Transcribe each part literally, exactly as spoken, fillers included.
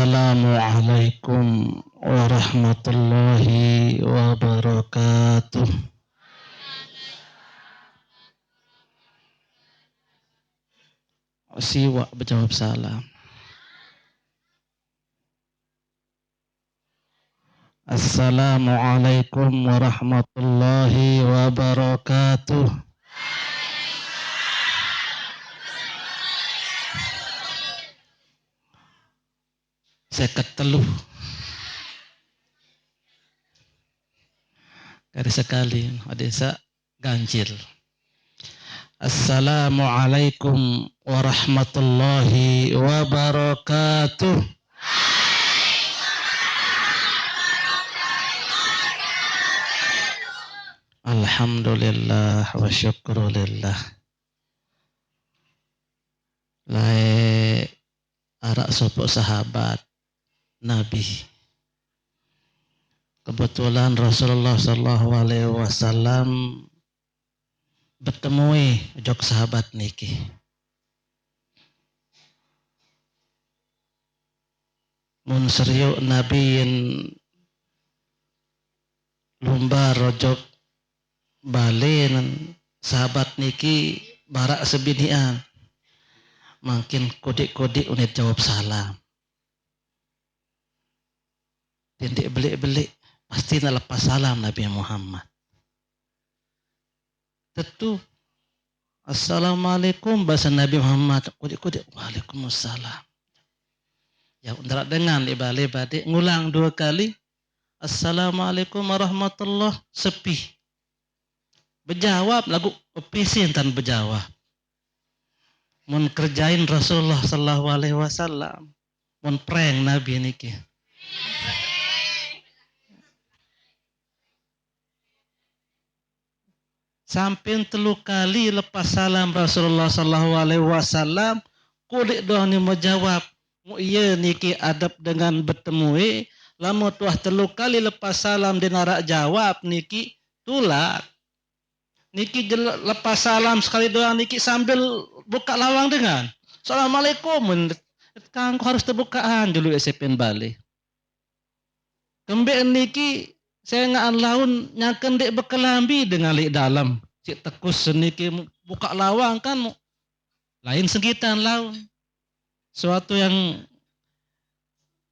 Assalamualaikum warahmatullahi wabarakatuh. Siwak bejawab salam. Assalamualaikum warahmatullahi wabarakatuh. Seket telu. Kali sekali, ada sa ganjil. Assalamualaikum warahmatullahi wabarakatuh. Alhamdulillah wa syukrulillah. Lae arak sopok sahabat Nabi. Kebetulan Rasulullah sallallahu alaihi wasallam betemui jok sahabat niki. Mun seriuk Nabi yen lumbar ojok balen sahabat niki barak sebinian. Mangkin kodik-kodik unit jawab salam. Tindik belik-belik, pasti nak lepas salam Nabi Muhammad. Tetu. Assalamualaikum, bahasa Nabi Muhammad. Kodik-kodik, waalaikumsalam. Ya, ndak dengan di balik badik, ngulang dua kali. Assalamualaikum warahmatullah, sepi. Bejawab lagu, pepisin tan bejawab. Mun kerjain Rasulullah sallallahu alaihi wasallam. Mun prank Nabi niki. Sampai telu kali lepas salam Rasulullah sallallahu alaihi wasallam, kodik doh ni menjawab. Mu iya niki adab dengan betemui, lamun tuah telu kali lepas salam di narak jawab niki tulak. Niki jel-, lepas salam sekali doang niki sambil buka lawang dengan. Assalamualaikum. Kangku harus terbukaan dulu S P N Bali. Kembek niki sengaan laun nyangken dek bekelambi dengan lik dalam. Cik tekus niki buka lawang kan mu-, lain segitan laun. Suatu yang,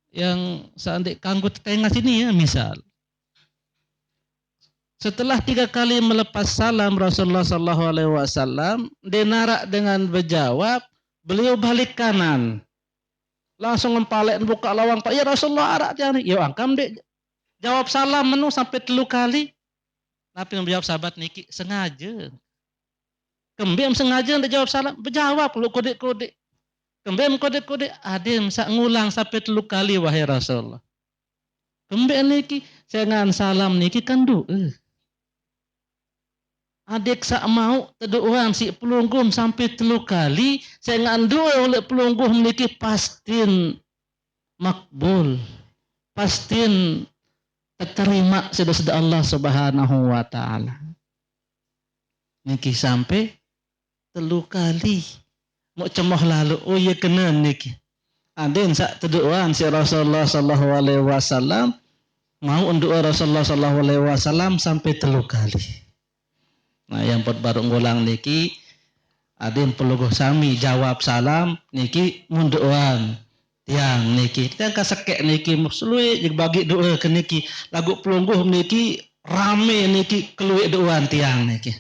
yang seandai kanggo tetengah sini ya, misal. Setelah tiga kali melepas salam Rasulullah sallallahu alaihi wasallam, dinarak dengan berjawab, beliau balik kanan. Langsung ngempalek buka lawang, "Pak, ya Rasulullah, arak tiang ni." Yo angkam dek jawab salam menu sampai telu kali. Nabi menjawab sahabat niki, "Sengaja." Kembem sengaja ndak jawab salam, bejawab lu kodik-kodik. Kembem kodik-kodik, "Adim sak ngulang sampai telu kali, wahai Rasulullah." Kembem niki, sengaan salam niki kan doa. Adik sak mau tedoaan si pelungguh sampai telu kali, sengaan doa oleh pelungguh niki pastin makbul, pastin diterima sida-sida Allah Subhanahu wa Ta'ala. Niki sampai telu kali. Mau cemoh lalu, oh iya kena niki. Adin sak tedoaan si Rasulullah sallallahu alaihi wasallam, mau doa Rasulullah sallallahu alaihi wasallam sampai telu kali. Nah, yang pot baru ngulang niki, adin peluguh sami jawab salam niki mun doaan tiang niki. Tiang kasekek niki, selui bagi doa ke niki. Lagu pelungguh niki, rame niki, keluik doaan tiang niki.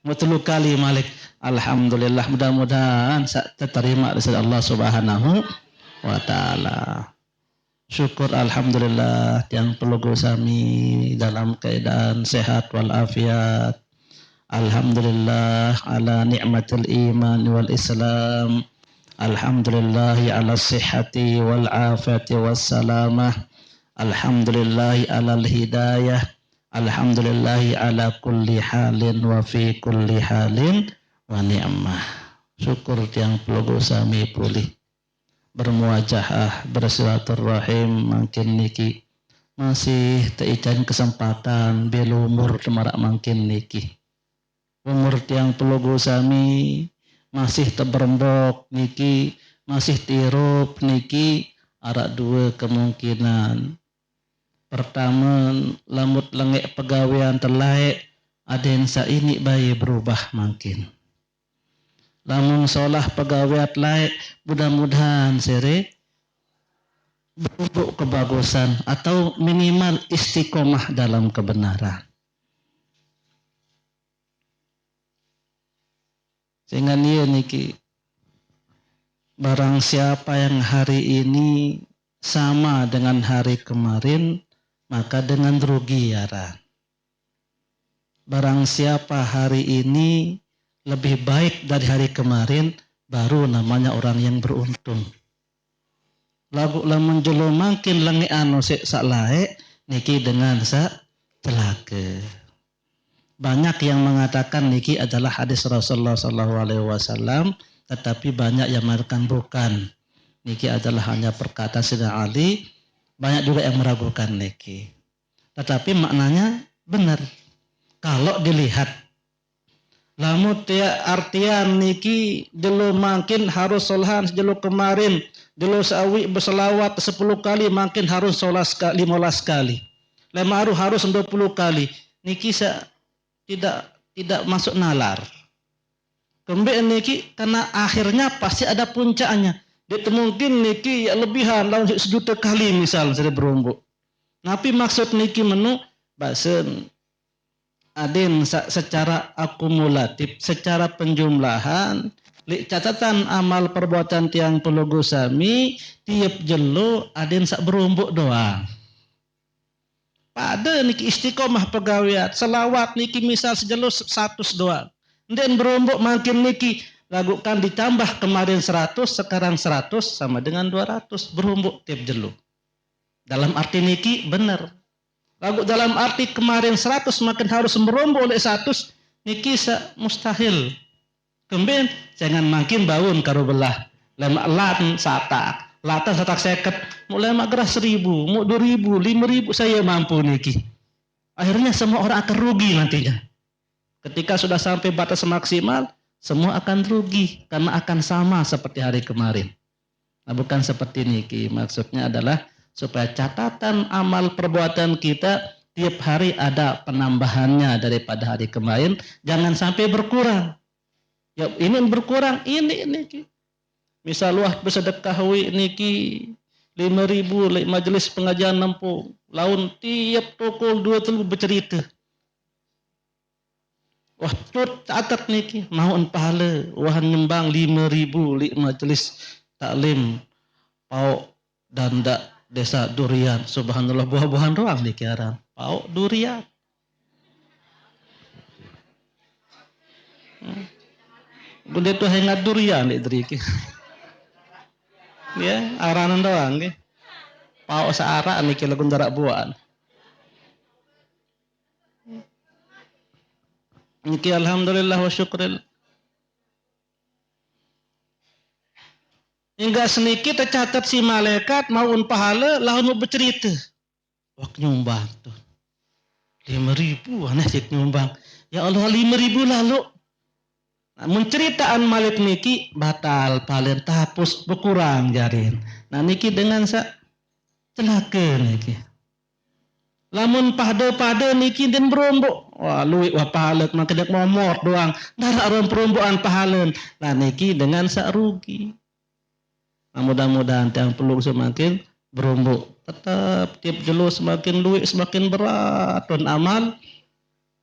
Mau telu kali malik. Alhamdulillah, mudah-mudahan sa-, diterima dari Allah Subhanahu wa Ta'ala. Syukur alhamdulillah, tiang pelugu sami dalam keadaan sehat wal afiat. Alhamdulillah ala ni'matil iman wal islam. Alhamdulillah ala sihhati wal afati was salamah. Alhamdulillah ala hidayah. Alhamdulillah ala kulli halin wa fi kulli halin wa ni'mah. Syukur tiang pelugu sami pulih bermuajahah, bersilaturahim, mangkin niki masih teican kesempatan belumur temarak mangkin niki. Umur tiang pelugu sami masih teberembok niki, masih tirup niki, Araq due kemungkinan. Pertame, lamun lengeq pegawean te laeq, aden saq iniq bae berubah mangkin. Lamun solah pegawean laeq, mudah-mudahan sere berubuk kebagusan atau minimal istiqomah dalam kebenaran. Sehingga nie niki, barang siapa yang hari ini sama dengan hari kemarin, maka dengan rugi aran. Barang siapa hari ini lebih baik dari hari kemarin, baru namanya orang yang beruntung. Laguq lamun jelo mangkin lengeqan oseq saq laeq, niki dengan saq celake. Banyak yang mengatakan niki adalah hadis Rasulullah sallallahu alaihi wasallam, tetapi banyak yang mengatakan bukan. Niki adalah hanya perkataan Sayyidina Ali. Banyak juga yang meragukan niki. Tetapi maknanya benar. Kalau dilihat, lamun tiap artian niki jelo mangkin harus solahan sejelo kemarin, jelo sawi beselawat sepuluh kali mangkin harus solah seka-, limolas kali. Lemaru harus dua puluh kali. Niki sa-, tidak, tidak masuk nalar. Kembeq niki, karena akhirnya pasti ada puncaknya. Ndeq mungkin niki ya lebihan laun sejuta kali misal sere beromboq. Napi maksud niki menu? Basen aden sa-, secara akumulatif, secara penjumlahan, leq catatan amal perbuatan tiang pelungguh sami, tiep jelo aden saq beromboq doang. Pade niki istiqomah pegawean, selawat niki misal sejelo satus doang. Ndeqn beromboq mangkin niki, laguq kan ditambah kemarin seratus, sekarang seratus, sama dengan dua ratus, beromboq tiep jelo. Dalam arti niki bener. Laguq dalam arti kemarin seratus makin harus meromboq leq satus, niki sa-, mustahil. Kembeq, sengan mangkin baun karo belah. Lemaq lan satak, latan satak seket, muq lemaq gerah seribu, muq dua ribu, lime ribu, saya mampu niki. Akhirnya semua orang akan rugi nantinya. Ketika sudah sampai batas maksimal, semua akan rugi karena akan sama seperti hari kemarin. Nah, bukan seperti niki. Maksudnya adalah supaya catatan amal perbuatan kita tiap hari ada penambahannya daripada hari kemarin, jangan sampai berkurang. Ya, ini berkurang, ini niki. Misal wah besedekah wi niki lime ribu leq majelis pengajian nempung, laun tiap tokol due telu becerite. Wah, tut catet niki, mauqn pahale, wah nyumbang lime ribu leq majelis taklim Paoq Dandaq Desa Durian. Subhanallah, buah-buahan doang niki aran. Paoq durian. Hmm. Gunde tuh hengat durian leq deriki. Ya, aranan doang nggih. Paoq saq araq niki laguq ndaraq buaqn. Niki alhamdulillah wa syukril. Ingga seniki tecatet siq malaekat mauqn pahale laun muq becerite. Wah, nyumbang tuh. Lime ribu aneh siq nyumbang. Ya Allah, lime ribu laloq. Nah, menceritakan malik niki batal, pahalen tehapus, bekurang jarin. Nah, niki dengan saq celake niki. Lamun pade-pade niki ndeqn beromboq, wah, lueq wah pahale, mangkin ndeq momor doang, ndaraq ruen peromboqan pahalen. Nah, niki dengan saq rugi. Nah, mudah-mudahan tiang pelungguh semakin beromboq. Tetep tiep jelo semakin lueq, semakin berat don amal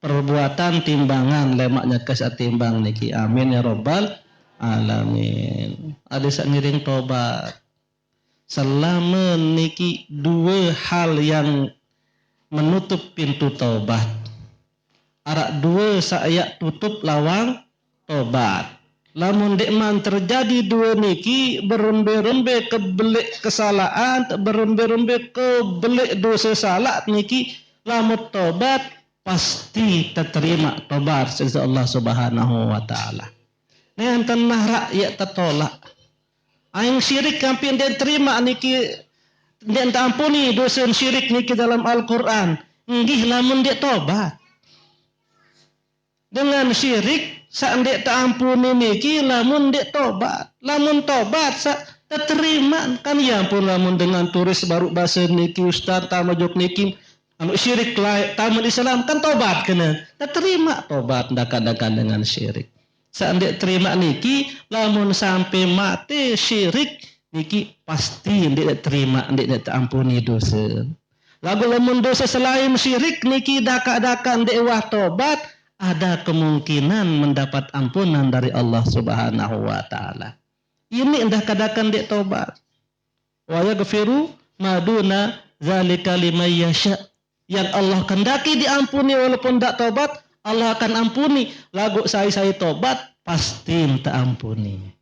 perbuatan timbangan lemaq nyeke saq timbang niki. Amin ya rabbal alamin. Ade saq ngiring tobat. Selame niki due hal yang menutup pintu tobat. Araq due saq yaq tutup lawang tobat. Lamun ndeqman terjadi due niki, berembe-rembe kebeleq kesalaqan, berembe-rembe kebeleq dose salaq niki, lamun tobat, pasti teterimaq tobat siq Allah Subhanahu wa Ta'ala. Nenten araq yaq tetolaq. Aing syirik ampe ndeqn terimaq niki, ndeqn teampuni dosen syirik niki dalam Al-Qur'an. Nggih, lamun ndeq tobat. Dengan syirik saq ndeq teampuni niki lamun ndeq tobat. Lamun tobat saq Terima kan, ya ampun, lamun dengan turis baru basa niki, ustaz, tama jok niki, anu syirik lain, tama Islam kan tobat kena. Terima tobat dakak-dakak dengan syirik. Sa ndeq terima niki, lamun sampai mate syirik niki, pasti ndeq terima, ndeq, ndeq teampuni dosa. Lagu lamun dosa selain syirik niki dakak-dakak ndeq wah tobat, ada kemungkinan mendapat ampunan dari Allah Subhanahu wa Ta'ala. Ini endah kadakak ndeq tobat. Wa yaghfiru ma duna dzalika liman yasha. Yang Allah kendaki diampuni walaupun ndak tobat, Allah akan ampuni. Lagu sai-sai tobat, pasti teampuni.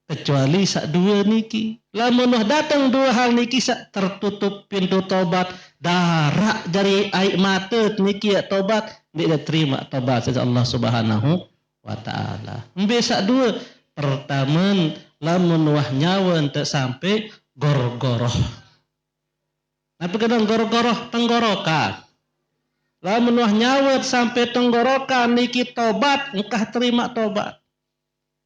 Kecuali sak dua niki. Lamun wah dateng dua hal niki, sak tertutup pintu tobat, darak jari aiq mate niki ya tobat, ndeq diterima tobat sisa Allah Subhanahu wa Ta'ala. Mbe sak dua? Pertame, lamun wah nyawe nte sampe gorgoroh. Napi kedang gorgoroh? Tenggorokan. Lamun wah nyawe sampe tenggorokan niki tobat, engkah terima tobat.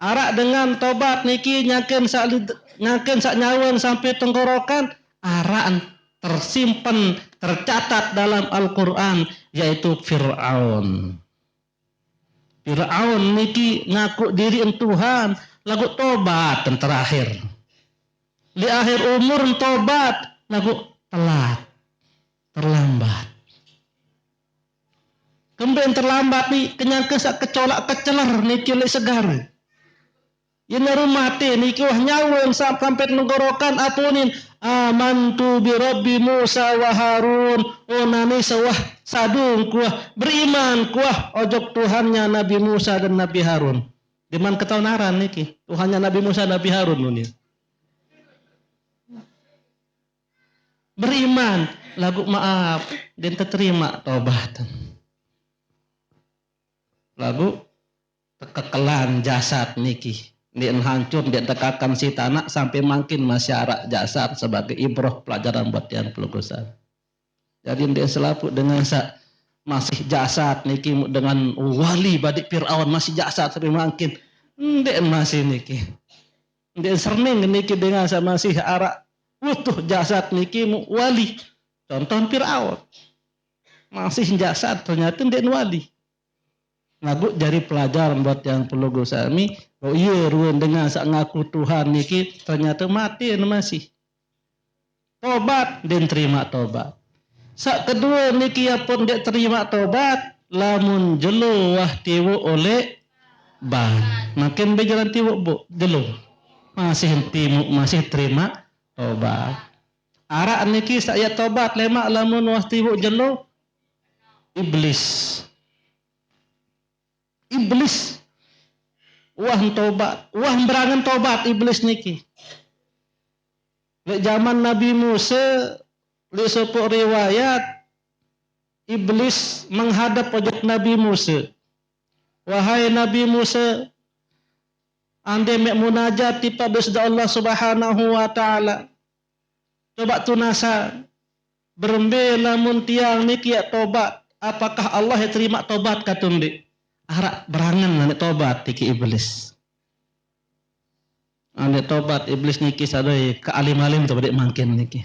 Arak dengan tobat niki nyangken sak lid-, nyangken sak nyawe sampe tenggorokan, arak tersimpen, tercatat dalam Al-Quran, yaitu Fir'aun. Fir'aun niki ngaku diri en Tuhan, lagu tobat en terakhir. Di akhir umur en tobat, lagu telat, terlambat. Kemben terlambat ni, kenyang ke sak kecolak keceler niki leq segare. Yen naru mate niki wah nyawe sam-, sampe tenggorokan apunin, "Amantu bi Rabbi Musa wa Harun." Oh, nani sewah sadung kuah, beriman kuah ojok Tuhannya Nabi Musa dan Nabi Harun. Diman ketaun aran niki, Tuhannya Nabi Musa, Nabi Harun nuni. Beriman, lagu maaf, den terima tobat. Lagu tekekelan jasad niki. Ndeqn hancur, ndeqn tekakan si tanaq, sampai mangkin masih araq jasad sebagai ibroh pelajaran buat tiang pelungguh sami. Jadi ndeqn selapuq dengan saq masih jasad niki, dengan wali badeq Firaun masih jasad sampai mangkin. Ndeqn masih niki. Ndeqn serning niki dengan saq masih araq utuh jasad niki mu-, wali. Contoh Firaun. Masih jasad, ternyata ndeqn wali. Laguq jari pelajaran buat tiang pelungguh sami, oh iye, ruen dengan saq ngaku Tuhan niki ternyata mate ne masih. Tobat, ndeqn terimaq tobat. Saq kedue niki, ampun ndeq terimaq tobat, lamun jelo wah tiwoq oleq ban. Mangkin mbe jalan tiwoq, Bu? Jelo. Masih timuq, masih terimaq tobat. Araq niki saq yaq tobat lemaq lamun wah tiwoq jelo? Iblis. Iblis wah tobat, wah berangen tobat Iblis niki. Leq jaman Nabi Musa, leq sopoq riwayat, Iblis menghadap ojok Nabi Musa. "Wahai Nabi Musa, ande meq munajat tipaq Deside Allah Subhanahu wa Ta'ala. Coba tunasan, berembe lamun tiang niki yaq tobat, apakah Allah yaq terimaq tobat katu ndeq?" Araq berangen aneq tobat niki Iblis. Aneq tobat Iblis niki sadoi kealim-alim tu badeq mangkin niki.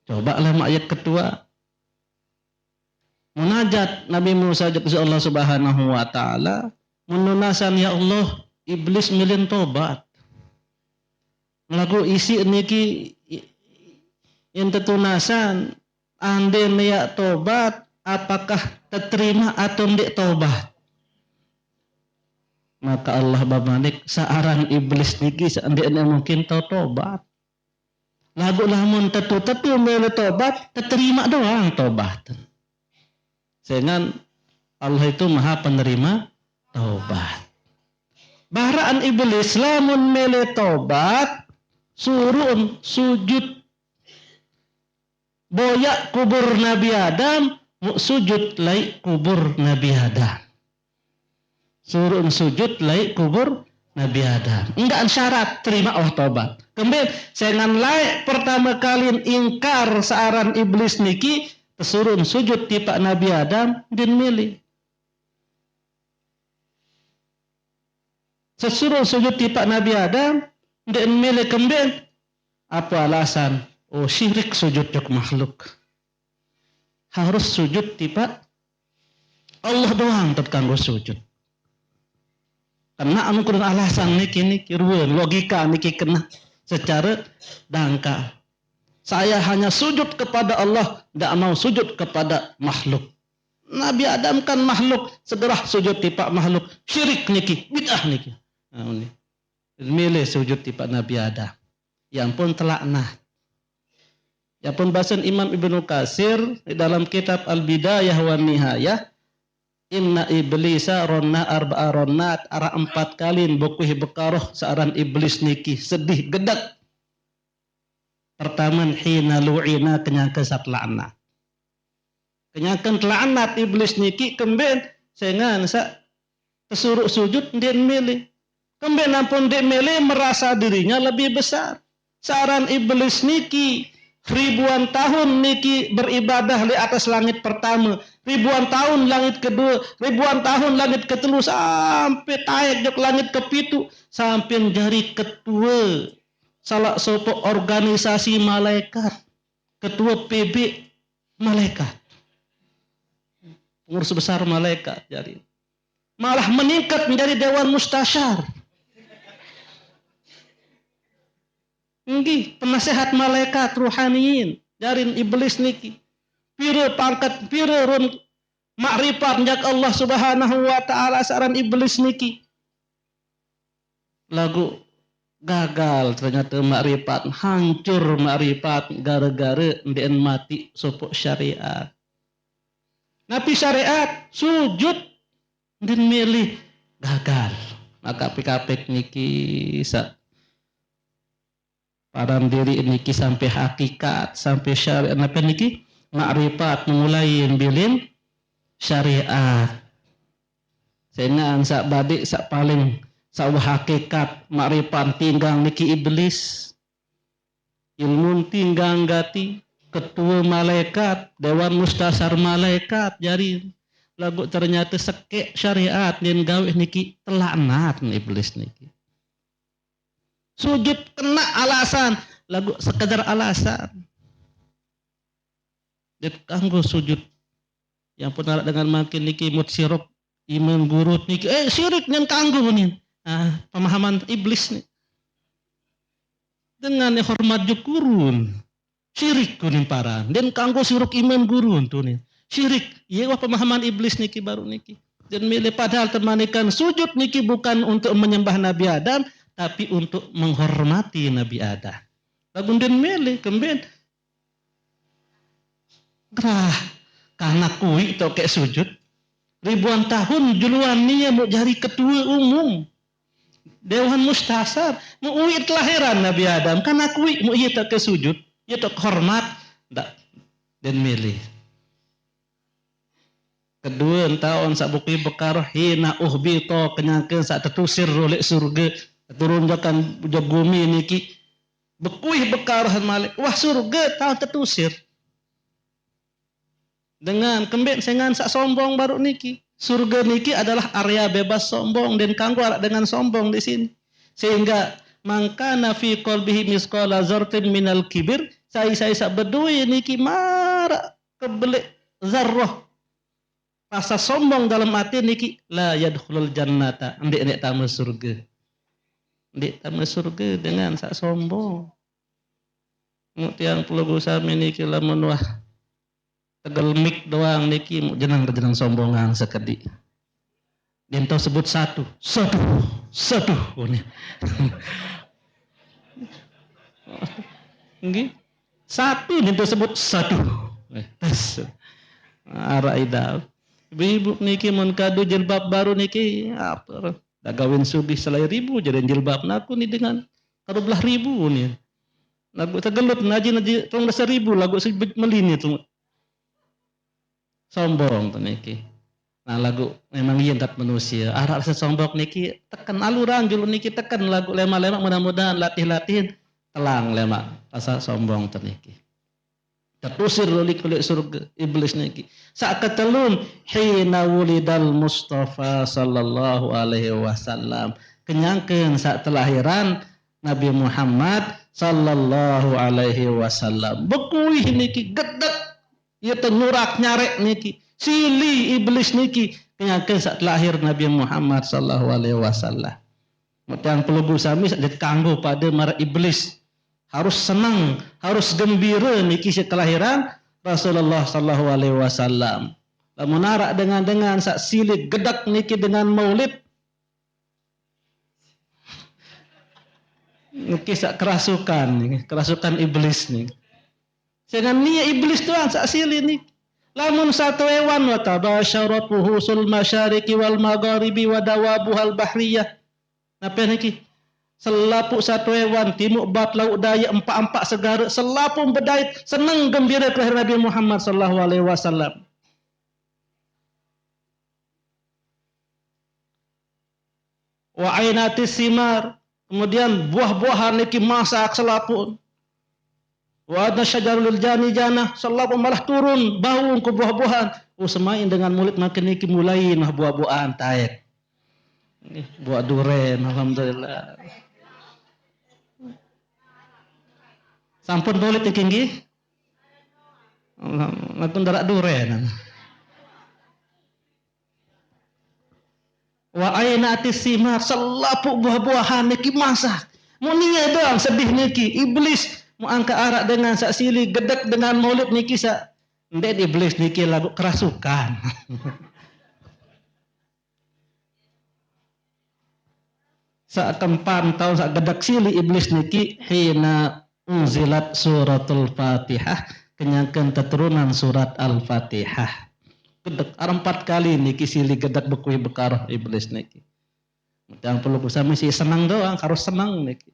Coba lemaq ye ketua. Munajat Nabi Musa ojok Allah Subhanahu wa Ta'ala, menunasan, "Ya Allah, Iblis milen tobat." Laguq isiq niki i-, yen tetunasan, ande ne yaq tobat, apakah teterimaq atau ndeq tobat? Maka Allah bemanik, saq aran Iblis niki saq ndeqne mungkin tao tobat. Laguq lamun tetu-tetu mele tobat, teterimaq doang tobat. Sengaq Allah itu Maha Penerima taubat. Baraqan Iblis lamun mele tobat, suruqn sujud boyaq kubur Nabi Adam, muq sujud laiq kubur Nabi Adam. Suruqn sujud laiq kubur Nabi Adam. Ndaqn syarat terimaq wah tobat. Kembe? Sengaq laeq pertame kalin ingkar saq aran Iblis niki, tesuruqn sujud tipaq Nabi Adam, ndeqn mele. Sesuruh sujud tipa Nabi Adam, ndeqen mele kemben. Apa alasan? Oh, syirik sujud jok makhluk. Harus sujud tipa Allah doang tet kanggo sujud. Kena anu kurang alasan niki, niki ruen logika niki kena secara dangkal. Saya hanya sujud kepada Allah, ndak mau sujud kepada makhluk. Nabi Adam kan makhluk, segera sujud tipa makhluk. Syirik niki, bid'ah niki. Nah, ini. Milih sujud tipa Nabi Adam. Ya ampun, telaknat. Ya pun basen Imam Ibnu Katsir di dalam kitab Al-Bidayah wa Nihayah, "Inna iblisa ronna arba'a ronnat," araq empat kali bekuih bekaroh searan iblis niki, sedih gedek. Pertama, hina lu'ina, kenyangken saq telaknat. Kenyangken telaknat iblis niki kemben, sengan saq tesuruh sujud ndeqen mele. Kemben ampun ndeq mele, merasa dirinya lebih besar. Searan iblis niki ribuan tahun niki beribadah di atas langit pertama, ribuan tahun langit kedua, ribuan tahun langit ketelu, sampai taek jok langit kepitu, sampai jari ketue salah sopoq organisasi malaikat, ketue P B malaikat, pengurus besar malaikat jari. Malah meningkat menjadi dewan mustasyar. Nggih, penasehat malaikat ruhaniyin, jarin iblis niki. Pire pangkat, pire run makrifat njak Allah Subhanahu wa Ta'ala searan iblis niki. Laguq gagal ternyata makrifat, hancur makrifat gara-gara ndeqen mati sopoq syariat. Napi syariat? Sujud ndeqen mele, gagal. Maka apik-apik niki saq paran diriq niki sampai hakikat, sampai syariat, napi niki? Makrifat, mulai bilin syariat. Sengan saq badeq, saq paling, saq wah hakikat, makrifat, tinggang niki iblis. Ilmun tinggang gati, ketue malaikat, dewan mustasyar malaikat, jari. Laguq ternyate sekeq syariat ndeqen gaweq niki, telaknat iblis niki. Sujud kena alasan, laguq sekedar alasan. Ndeq kanggo sujud. Ya ampun, araq dengan mangkin niki mut siruk imam guru niki, eh, syirik ndeqen kanggo nin. Ah, pemahaman iblis nih. Dengan hormat jok gurun. Syirik kunin paran. Ndeqen kanggo siruk imam gurun tuh nih. Syirik. Iye wah pemahaman iblis niki baruq niki. Ndeqen mele, padahal temanikan sujud niki bukan untuk menyembah Nabi Adam, tapi untuk menghormati Nabi Adam. Laguq ndeqen mele, kemben. Gerah, kanak kuiq toq keq sujud. Ribuan tahun juluan nie muq jari ketue umum. Dewan mustasyar, muq uiq telahiran Nabi Adam, kanak kuiq muq ie toq keq sujud, ie toq keq hormat, ndaq, ndeqen mele. Kedue, entaoq saq bekuih bekaroh, hina uhbito, kenyangken saq tetusir oleq surge, turun jok, jok gumi niki, bekuih bekaroh malik. Wah, surge taoq tetusir. Dengan kembeq? Sengan saq sombong baruq niki. Surge niki adalah area bebas sombong, ndeqen kanggo araq dengan sombong di sini. Sehingga, "Man kana fi qalbihi misqala dzarratin minal kibir," sai-sai saq bedoe niki maraq kebeleq zarrah rasa sombong dalem ate niki, "la yadkhulul jannata," ndeq, ndeq tame surge. Ndeq tame surge dengan saq sombong. Muq tiang pelungguh sami niki lamun wah tegel mik doang niki, muq jeneng, jeneng sombongan sekediq. Ndeqen tao sebut satu, satu, satu. Oh, ni. Nggih. Satu ndeqen tao sebut satu. Eh, tes. Araq idap. Ibu-ibu niki mun kadu jilbab baru niki, apa? Dah gawin sugih selae ribu, jari jilbab naku ni dengan kadu belas ribu ni. Laguq tegelut naji, naji telung dase ribu, laguq sebet meli ni tu. Sombong tu niki. Nah, laguq memang ie ntat manusie. Araq rase sombong niki teken aluran julu niki teken, laguq lemaq-lemaq mudah-mudahan latih-latihin telang lemaq rase sombong tu niki. Tetusir uleq, uleq surge, iblis niki. Saq ketelun, hina wulidal Mustafa sallallahu alaihi wasallam. kenyangkeun saat telahiran Nabi Muhammad sallallahu alaihi wasallam. Bekuih niki gedek, ieu teh nyurak nyarek niki, silih iblis niki kenyangkeun saat lahir Nabi Muhammad sallallahu alaihi wasallam. Mutiang pelugu sami saat kanggo pada maraq iblis. Harus senang, harus gembira niki si kelahiran Rasulullah sallallahu alaihi wasallam. Lamun araq dengan-dengan saat silih gedek niki dengan maulid, niki saat kerasukan niki, kerasukan iblis niki. Sehingga nia iblis doang saat silih niki. Lamun satu hewan, wa tabasyarat wuhusul masyariqi wal magharibi wa dawabuhal bahriyah. Napa niki? Selapuq satu hewan, timuq bat, lauq dayeq, empak-empak segare, selapuq bedait, seneng gembira kelahiran Nabi Muhammad sallallahu alaihi wasallam. Wa ainatis simar, kemudian buah-buahan niki masak selapuq. Wa adna syajarul jani janah, selapuq malah turun bau ku buah-buahan. Oh, semain dengan maulid mangkin niki mulai nah buah-buahan taek. Nih, buah duren, alhamdulillah. Sampun maulid niki nggih? Alham-, ngaku ndaraq duren. Wa ainatis simar, selapuq buah-buahan niki masak. Mun nia doang sedih niki, iblis, mun angkaq araq dengan saat silih gedek dengan maulid niki saat ndeq iblis niki laguq kerasukan. Saat kempan taun saat gedek silih iblis niki hina unzilat suratul Fatihah, kenyangkeun teturunan surat Al-Fatihah. Gedek, araq empat kali niki silih gedek bekuih bekaroh iblis niki. Mutiang pelugu sami si seneng doang, harus seneng niki.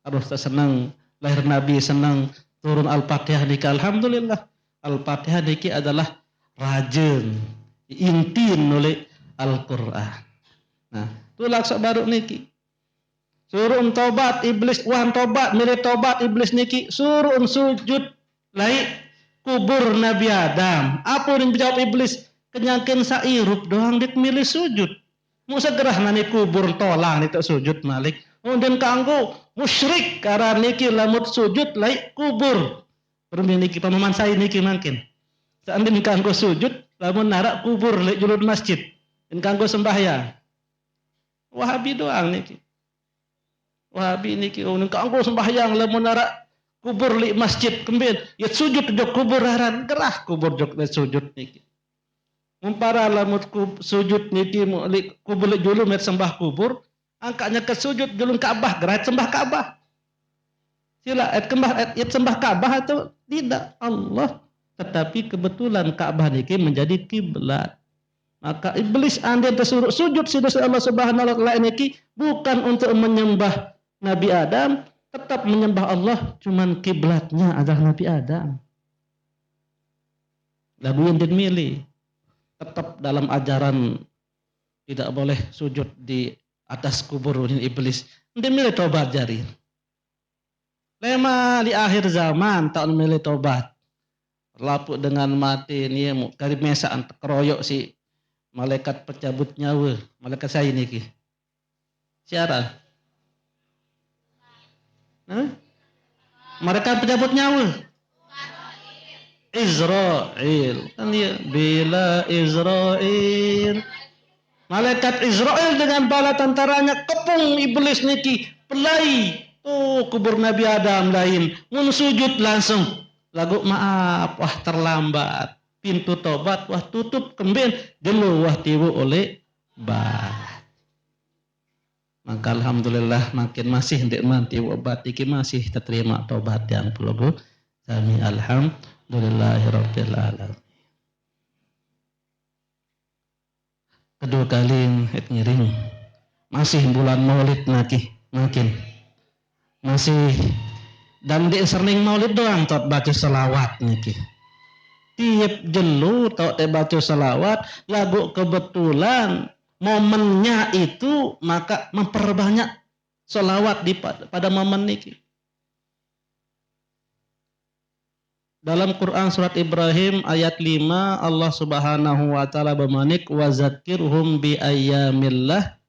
Harus seneng, lahir Nabi seneng, turun Al-Fatihah niki, alhamdulillah. Al-Fatihah niki adalah rajin, intin oleh Al-Qur'an. Nah, tulak saq baruq niki. Suruq tobat iblis, wan tobat, milih tobat iblis niki, suruq sujud laiq kubur Nabi Adam. Ape undin bejawab iblis? Kenyangkeun saq irup doang ndeq milih sujud. Mun segerah nani kubur tolang ndeq sujud malik. Undin kanggo musyrik aran niki lamun sujud laiq kubur. Berembe niki pemahaman sai niki mangkin. Saq undin kanggo sujud lamun araq kubur laiq julun masjid. Undin kanggo sembahyang. Wahabi doang niki. Wahabi niki, oh, undin kanggo sembahyang lamun araq kubur laiq masjid, kembeq? Yet sujud jok kubur aran, gerah kubur jok sujud niki. Mun para lamun kub-, sujud niki mu-, laiq kubur laiq julun met sembah kubur, angkaq nyeket sujud julun Ka'bah, gerah sembah Ka'bah. Sila et kembah et, et sembah Ka'bah atau tidak? Allah. Tetapi kebetulan Ka'bah niki menjadi kiblat. Maka iblis andin tesuruq sujud siq Allah Subhanahu wa Ta'ala niki bukan untuk menyembah Nabi Adam, tetap menyembah Allah, cuman kiblatnya adalah Nabi Adam. Laguq undin milih. Tetap dalam ajaran tidak boleh sujud di atas kubur undin iblis. Undin milih tobat jari. Lema di akhir zaman taun milih tobat. Lapuq dengan mate nie mu-, kari mesaq antek keroyok si malaikat pencabut nyawe. Malaikat sai niki? Siara? Hah? Malaikat pencabut nyawe. Izrail. Kan dia, bila Izrail. Malaikat Izrail dengan bala tentaranya kepung iblis niki, pelai. Oh, kubur Nabi Adam lain. Mun sujud langsung. Laguq maaf, wah terlambat. Pintu tobat wah tutup kembeq, jelo wah tiwoq oleq bat. Maka alhamdulillah mangkin masih ndeqman tiwoq bat niki masih teterimaq tobat tiang pelugu sami, alhamdulillahirabbil alamin. Kedue kali et ngiring. Masih bulan Maulid naki, mangkin. Masih, dan ndeq sering Maulid doang taoq bace selawat niki. Tiep jelo taoq tebace selawat, laguq kebetulan momennya itu, maka memperbanyak selawat di pad-, pada momen niki. Dalam Quran surat Ibrahim ayat lima, Allah Subhanahu wa Ta'ala bemanik, "Wa zakkirhum bi ayyamillah."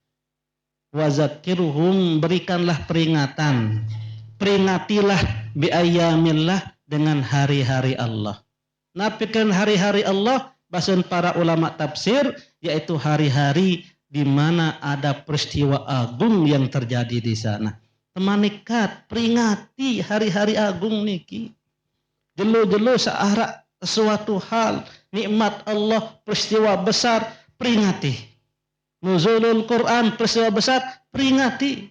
Wa zakkirhum, berikanlah peringatan. Peringatilah bi ayyamillah, dengan hari-hari Allah. Napi kan hari-hari Allah? Bahasan para ulama tafsir, yaitu hari-hari di mana ada peristiwa agung yang terjadi di sana. Temanikat, peringati hari-hari agung niki. Jelo-jelo saarak sesuatu hal, nikmat Allah, peristiwa besar, peringati. Nuzulul Quran, peristiwa besar, peringati.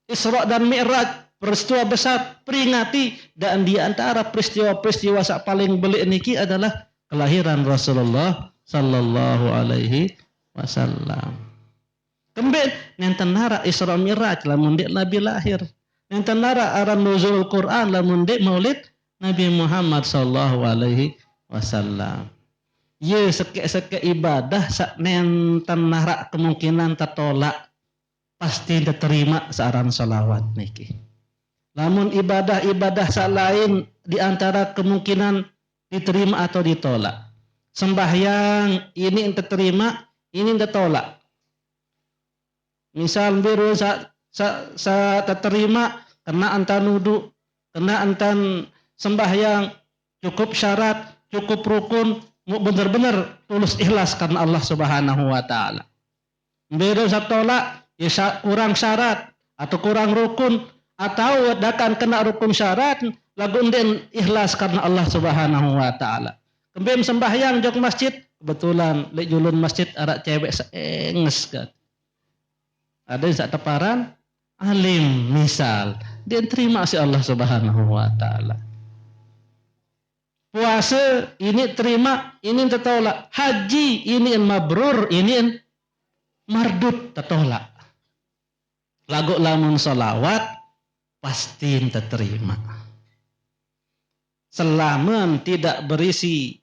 Isra dan Mi'raj, peristiwa besar, peringati. Dan di antara peristiwa-peristiwa sak paling belik niki adalah kelahiran Rasulullah sallallahu alaihi wasallam. Kemben nenten narak Isra Mi'raj lamun ndeq Nabi lahir. Nenten narak aran Nuzul Quran lamun ndeq Maulid Nabi Muhammad sallallahu alaihi wasallam. Ye, sekeq-sekeq ibadah saq nenten narak kemungkinan tetolak, pasti teterima searan selawat niki. Lamun ibadah-ibadah saq lain di antara kemungkinan diterima atau ditolak. Sembahyang ini ente terima, ini ente tolak. Misal biru sa, sa, sa teterima, kena entan wudu, kena entan sembahyang, cukup syarat, cukup rukun, mu bener-bener tulus ikhlas karena Allah Subhanahu wa Ta'ala. Biru sa tolak, ya sa, kurang syarat atau kurang rukun, atau dakan kena rukun syarat, lagu ndin ikhlas karena Allah Subhanahu wa Ta'ala. Kembim sembahyang jok masjid, kebetulan leq julun masjid araq cewek seenges kan. Ada yang saq teparan alim, misal, dia terima si Allah Subhanahu wa Ta'ala. Puase ini terima, ini tetolak. Haji ini mabrur, ini mardud, tetolak. Lagu lamun selawat, pasti teterima. Selamen tidak berisi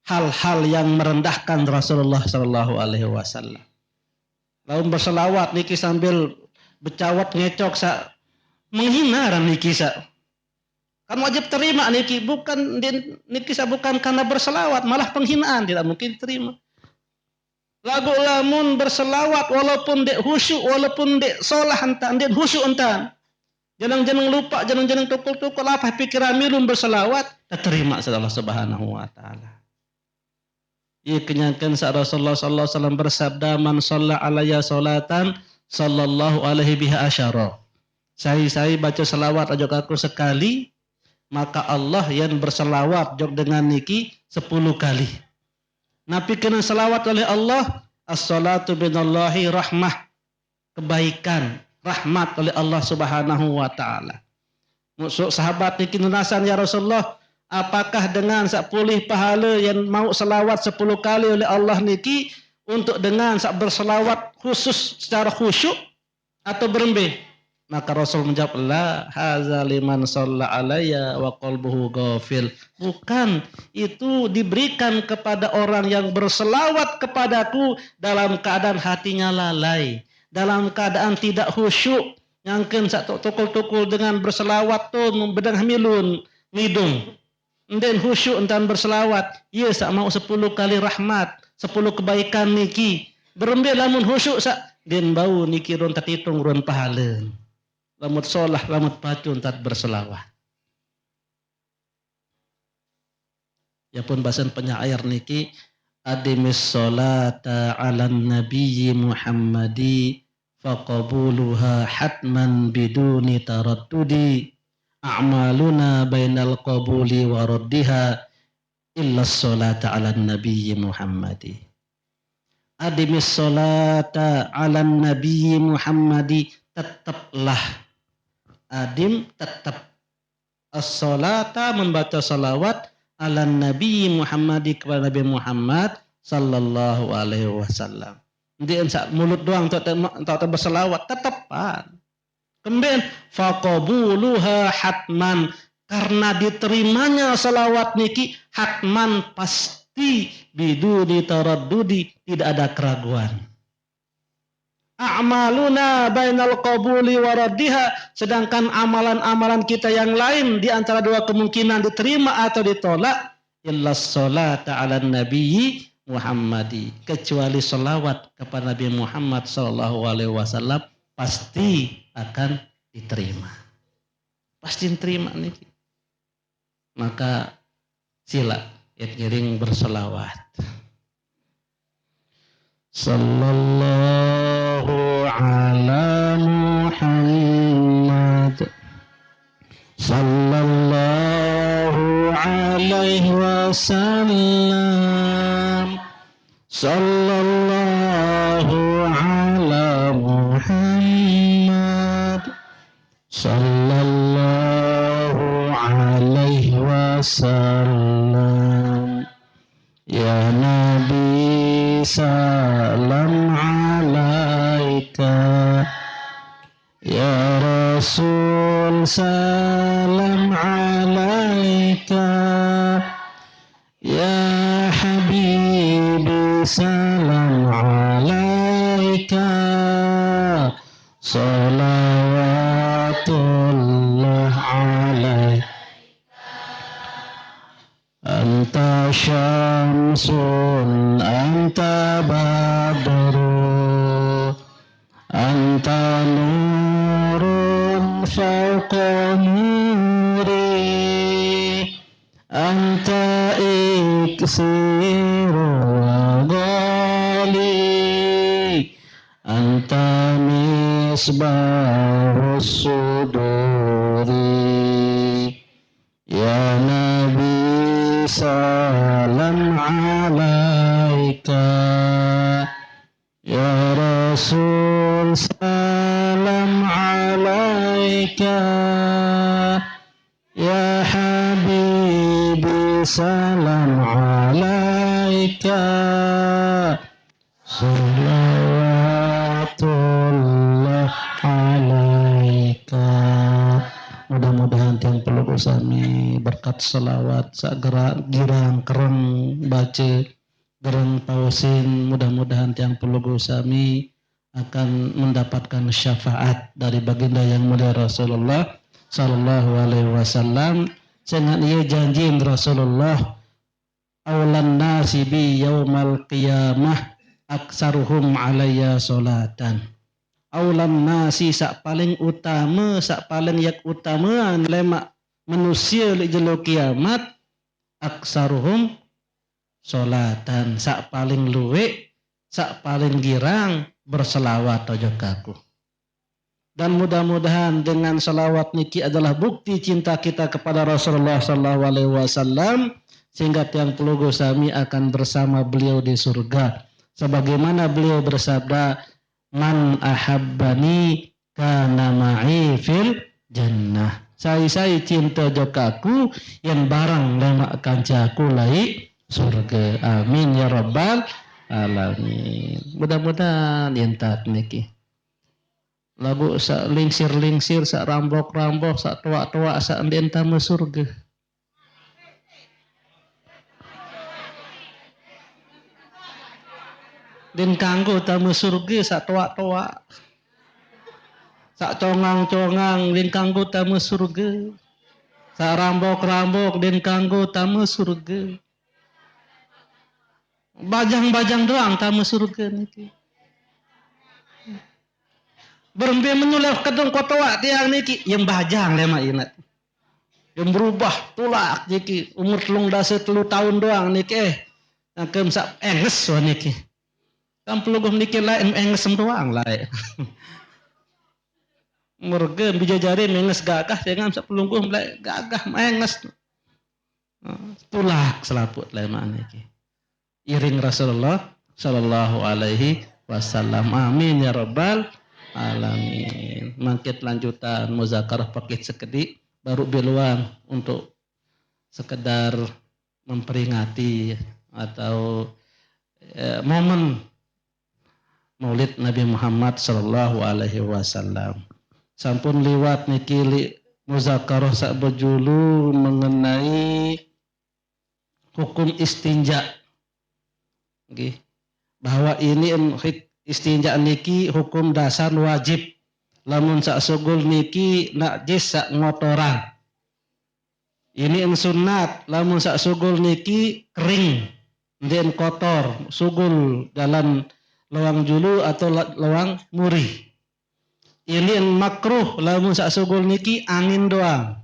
hal-hal yang merendahkan Rasulullah sallallahu alaihi wasallam. Lamun berselawat niki sambil becawat ngecok saq menghina ran niki saq. Kan wajib terima niki, bukan din-, niki saq bukan karena berselawat, malah penghinaan, tidak mungkin terima. Lagu lamun berselawat walaupun ndeq khusyuk, walaupun ndeq solah entan, ndeq khusyuk entan. Jeneng-jeneng lupa, jeneng-jeneng tukul-tukul, apa pikiran milu berselawat, teterima siq Allah Subhanahu wa Ta'ala. Ie kenyangken saq Rasulullah sallallahu alaihi wasallam bersabda, "Man shalla alayya sholatan, sallallahu alaihi biha asyara." Sai-sai baca selawat ojok aku sekali, maka Allah yen berselawat jok dengan niki sepuluh kali. Napi kena selawat oleh Allah? As-sholatu minallahi rahmah, kebaikan, rahmat oleh Allah Subhanahu wa Ta'ala. Musuh sahabat niki nunasan, "Ya Rasulullah, apakah dengan saq polih pahale yen mauq selawat sepuluh kali oleh Allah niki untuk dengan saq berselawat khusus secara khusyuk atau berembe?" Maka Rasul menjawab, "La, haza liman shalla alayya wa qalbuhu ghafil." Bukan, itu diberikan kepada orang yang berselawat kepadaku dalam keadaan hatinya lalai, dalam keadaan tidak khusyuk. Nyangken saq tok-, tukul-tukul dengan berselawat tu bedengah milun, ngidung. Ndeqn khusyuk entan berselawat, ie saq mauq sepuluh kali rahmat, sepuluh kebaikan niki. Berembe lamun khusyuk saq ndeqn bau niki run tetitung run pahale. Lamun solah, lamun pacu entan berselawat. Ya pun basen penyair niki, "Adimis sholata 'alan nabiyyi Muhammadi, faqabuluha hatman biduni taraddudi. A'maluna bainal qabuli wa raddiha, illa sholata 'alan nabiyyi Muhammadi." Adimis sholata 'alan nabiyyi Muhammadi, teteplah. Adim, tetep. As-sholata, membaca salawat, 'alan nabiyyi Muhammadi, kepada Nabi Muhammad sallallahu alaihi wasallam. Ndeqn saq mulut doang tok te-, tok te berselawat, tetepan. Kemben, faqabuluha hatman. Karena diterimanya salawat niki hatman, pasti, biduni taraddudi, tidak ada keraguan. A'maluna bainal qabuli wa raddiha, sedangkan amalan-amalan kita yang lain di antara dua kemungkinan diterima atau ditolak, illa sholata 'alan nabiyyi Muhammadi, kecuali salawat kepada Nabi Muhammad sallallahu alaihi wasallam, pasti akan diterima. Pasti diterima niki. Maka sila, ya, ngiring bersalawat. Sallallahu ala Muhammad. Sallallahu alaihi wasallam. Sallallahu ala Muhammad. Sallallahu alaihi wasallam. Ya Nabi, salam alaika. Ya Rasul, salam alaika. Ya Habibi, salam alaika. Salawatullah alaika. Anta syamsun, anta badru, anta nurun fauqa nuri, anta iksiru wa ghali, anta misbahus suduri. Ya Nabi, salam alaika. Ya Rasul, salam alaika. Ya Habibi, salam alaika. Salawatullah alaika. Mudah-mudahan tiang pelungguh sami berkat salawat sak gerak girang kereng baca gereng pausin, mudah-mudahan tiang pelungguh sami akan mendapatkan syafaat dari baginda yang mulia Rasulullah sallallahu alaihi wasallam. Sehingga ia janji Rasulullah, aulan nasi bi yaumal qiyamah aksaruhum alayya salatan. Aulan nasi, sak paling utama, sak paling yak utamaan lemak manusia leq jelo kiamat, aksaruhum salatan, sak paling luwek, sak paling girang berselawat aja kaku. Dan mudah-mudahan dengan salawat niki adalah bukti cinta kita kepada Rasulullah sallallahu alaihi wasallam, sehingga tiang pelungguh sami akan bersama beliau di surga. Sebagaimana beliau bersabda, "Man ahabbani kana ma'i fil jannah." Sai-sai cinta jok aku, yang barang lemak kanca aku laik surga. Amin ya rabbal alamin. Mudah-mudahan yentat niki. Laguq saq lingsir-lingsir, saq rambok-rambok, saq toaq-toaq, saq ndeqn tame surge. Ndeqn kanggo tame surge saq toaq-toaq. Saq congang-congang ndeqn kanggo tame surge. Saq rambok-rambok ndeqn kanggo tame surge. Bajang-bajang doang tame surge niki. Berembe menu leq kedung kotoaq tiang niki, yen bajang lemaq inaq. Yen berubah tulak niki, umur telung dase telu taun doang niki, eh. Nangkem saq enges wah niki. Kan pelungguh niki laeq enges doang laeq. Merge bija jari menges gagah, sengam saq pelungguh laeq gagah enges. Tulak selapuq lemaq niki. Iring Rasulullah sallallahu alaihi wasallam. Amin ya rabbal alamin. Mangkin lanjutan muzakarah pekit sekediq, baruq biluan untuk sekedar memperingati atau, eh, momen Maulid Nabi Muhammad sallallahu alaihi wasallam. Sampun liwat niki leq muzakarah saq bejulu mengenai hukum istinja. Nggih. Bahwa ini en-, hik-, istinja niki hukum dasar wajib. Lamun saq sugul niki najis saq ngotoran. Ini en sunat, lamun saq sugul niki kering. Ndeqn kotor, sugul dalam lowang julu atau la-, lowang muri. Inian makruh lamun saq sugul niki angin doang.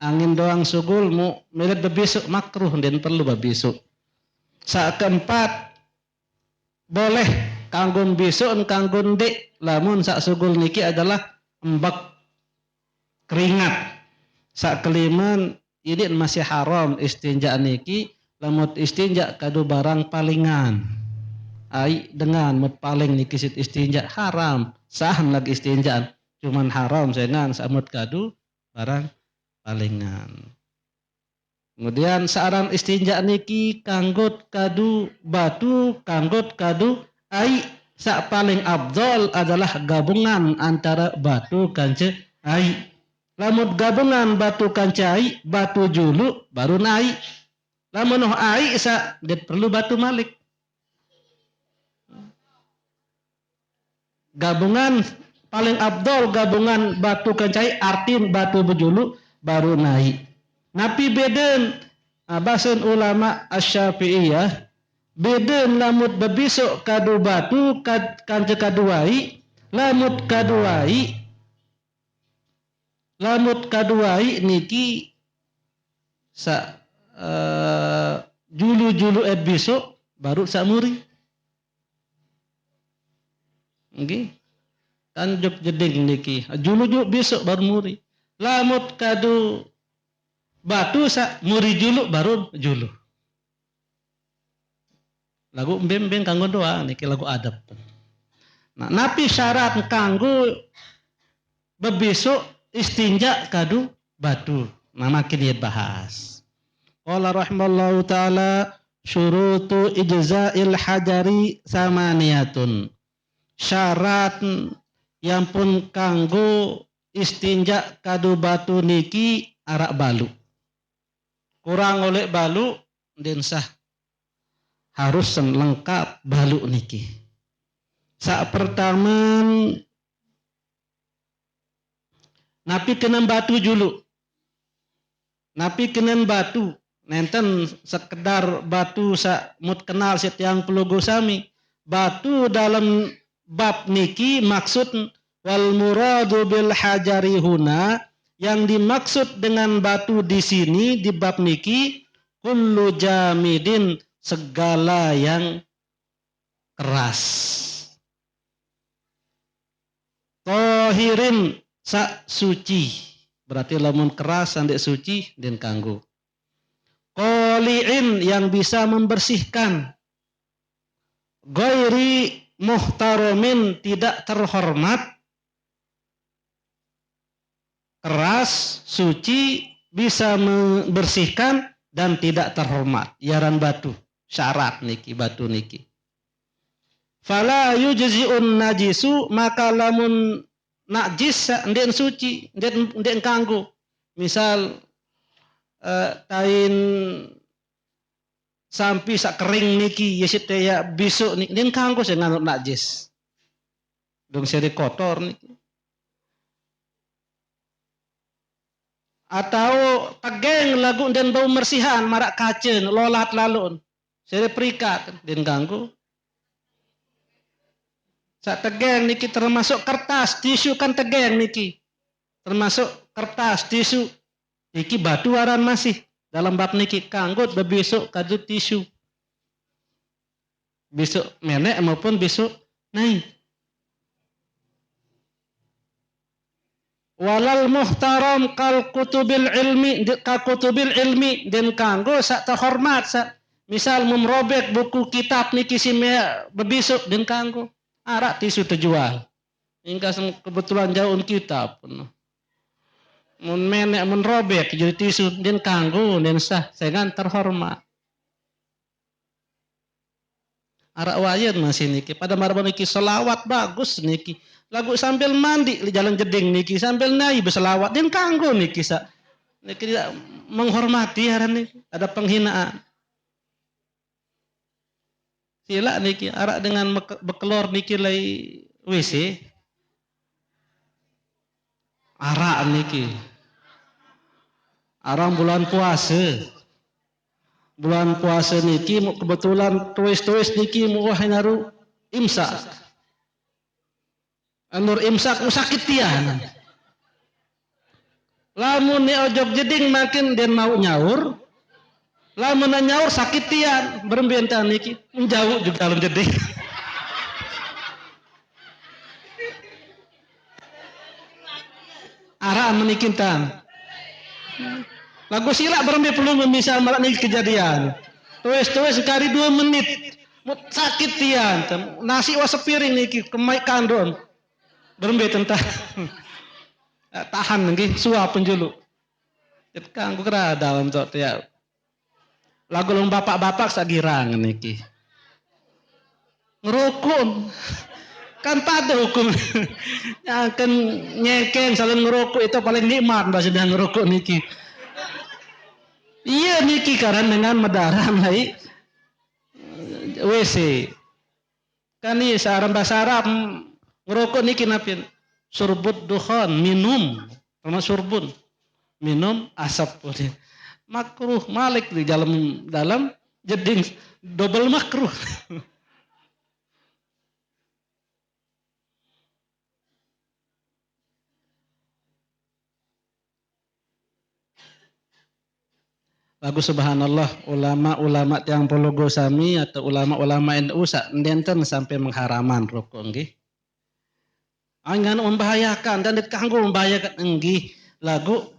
Angin doang sugul mu-, melet bebisoq, makruh, ndeqn perlu bebisoq. Saq keempat, boleh kanggo mbisoqn, kanggo ndeq, lamun saq sugul niki adalah embek, keringat. Saq kelimen, inian masih haram istinja niki, lamun istinja kadu barang palingan. Aiq dengan mut paling niki siq istinja haram. Sahn lagi istinjaan, cuman haram sengan saq mut kadu barang palingan. Kemudian saq aran istinja niki kanggo kadu batu, kanggo kadu aiq. Saq paling afdol adalah gabungan antara batu kance aiq. Lamun gabungan batu kance aiq, batu julu, baruq aiq. Lamun noh aiq saq ndeq perlu batu malik. Gabungan paling afdol, gabungan batu kance aiq, artin batu bejulu, baruq aiq. Napi beden, ah, basen ulama Asy-Syafi'iyah, beden lamun bebisoq kadu batu kad-, kance kadu aiq, lamun kadu aiq, lamun kadu aiq niki saq, eh, julu-julu e bisoq, baruq saq muri. Nggih. Kan jok jeding niki. Julu-julu bisoq baruq muri. Lamun kadu batu saq muri julu baruq julu. Laguq mbe-mbe kanggo doang niki laguq adep. Nah, napi syarat kanggo bebisoq istinja kadu batu? Nah, makin ye bahas. Qala rahimallahu ta'ala, syurutu ijza'il hajari samaniyatun. Syarat yang pun kanggo istinja kadu batu niki araq baluq. Kurang oleq baluq, ndeqn sah. Harus lengkap baluq niki. Saq pertamen, napi kenen batu juluq. Napi kenen batu. Nenten sekedar batu saq mut kenal siq tiang pelungguh sami. Batu dalem bab niki maksud, wal muradu bil hajari huna, yang dimaksud dengan batu di sini, di bab niki, kullu jamidin, segala yang keras. Tohirin, saq suci. Berarti lamun keras, ndeq suci, ndeqn kanggo. Qali'in, yang bisa membersihkan. Ghairi muhtaromin, tidak terhormat. Keras, suci, bisa membersihkan, dan tidak terhormat. Iaran batu, syarat niki, batu niki. Fala yujzi'un najisu, maka lamun najis, ndeqn suci, ndeqn, ndeqn kanggo. Misal, eh, tain sampi saq kering niki, ye siq te ye bisoq niki, ndeqn kanggo sengan najis. Dong seri kotor niki. Atau tegeng laguq ndeqn bau mersihan, maraq kace, lolat laloqn. Seri perikat, ndeqn kanggo. Saq tegeng niki termasuk kertas, tisu kan tegeng niki. Termasuk kertas, tisu. Niki batu aran masih. Dalam bab niki kanggo bebisoq kadu tisu. Bisoq meneq maupun bisoq nai. Walal muhtaram kal kutubil ilmi, ndeq ka kutubil ilmi, ndeqn kanggo saq terhormat, saq misal mem robek buku kitab niki siq meq bebisoq, ndeqn kanggo. Araq tisu tejual. Ingkas kebetulan jauqn kitab. Mun meneq, mun robek jari tisu, ndeqn kanggo, ndeqn sah, sengan terhormat. Araq wayen masih niki, pada maraq niki selawat bagus niki. Laguq sambil mandi leq jalan jeding niki, sambil nai beselawat, ndeqn kanggo niki saq. Niki tidak menghormati aran niki, ada penghinaan. Silaq niki, araq dengan meke-, bekelor niki lei W C. Araq niki. Arang bulan puase. Bulan puasa niki mu kebetulan tuis-tuis niki mu wah naru imsak. Anur imsak mu sakit tian. Lamun ni ojok jeding makin den mau nyaur. Lamun na nyaur sakit tian, berembe enta niki. Menjauh juga dalam jeding. Arah menikin tan. Lagu sila berembe pelung misal malah ni kejadian. Tuis-tuis kari dua menit. Mut sakit tian. Nasi wa sepiring niki kemai kandon. Berembe tentang. Eh, tahan nggih, suap penjulu. Ket kanggo kera dalam tok tiap. Lagu long bapak-bapak sagirang niki. Ngerokok. Kan pada hukum. Yang akan nyekeng saling ngerokok itu paling nikmat bahasa dia ngerokok niki. Iya niki karena dengan medarah naik W C. Kan ni seorang bahasa Arab ngerokok niki napin. Surbud dukhon, minum. Sama surbun. Minum asap. Makruh malik di dalam dalam jeding double makruh. Lagu subhanallah, ulama-ulama tiang pologo sami atau ulama-ulama N U sa ndenten sampai mengharaman rokok nggih. Angan membahayakan dan dikanggo membahayakan nggih lagu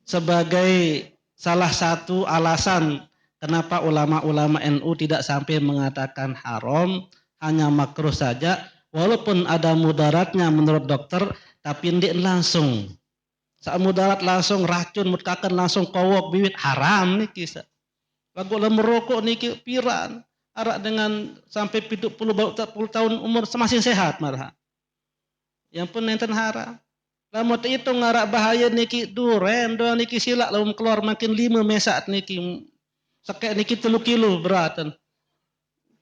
sebagai salah satu alasan kenapa ulama-ulama N U tidak sampai mengatakan haram, hanya makruh saja, walaupun ada mudaratnya menurut dokter, tapi ndik langsung. Saat mudarat langsung racun, mutkakan langsung kowok biwit haram niki sa. Lagu lah merokok niki piran. Arak dengan sampai pitu puluh, puluh tahun umur masih sehat malah. Yang pun nenten haram. Lamun itu ngarak bahaya niki duren, doang niki silak lamun keluar makin lima mesak niki. Sekek niki telu kilo beratan.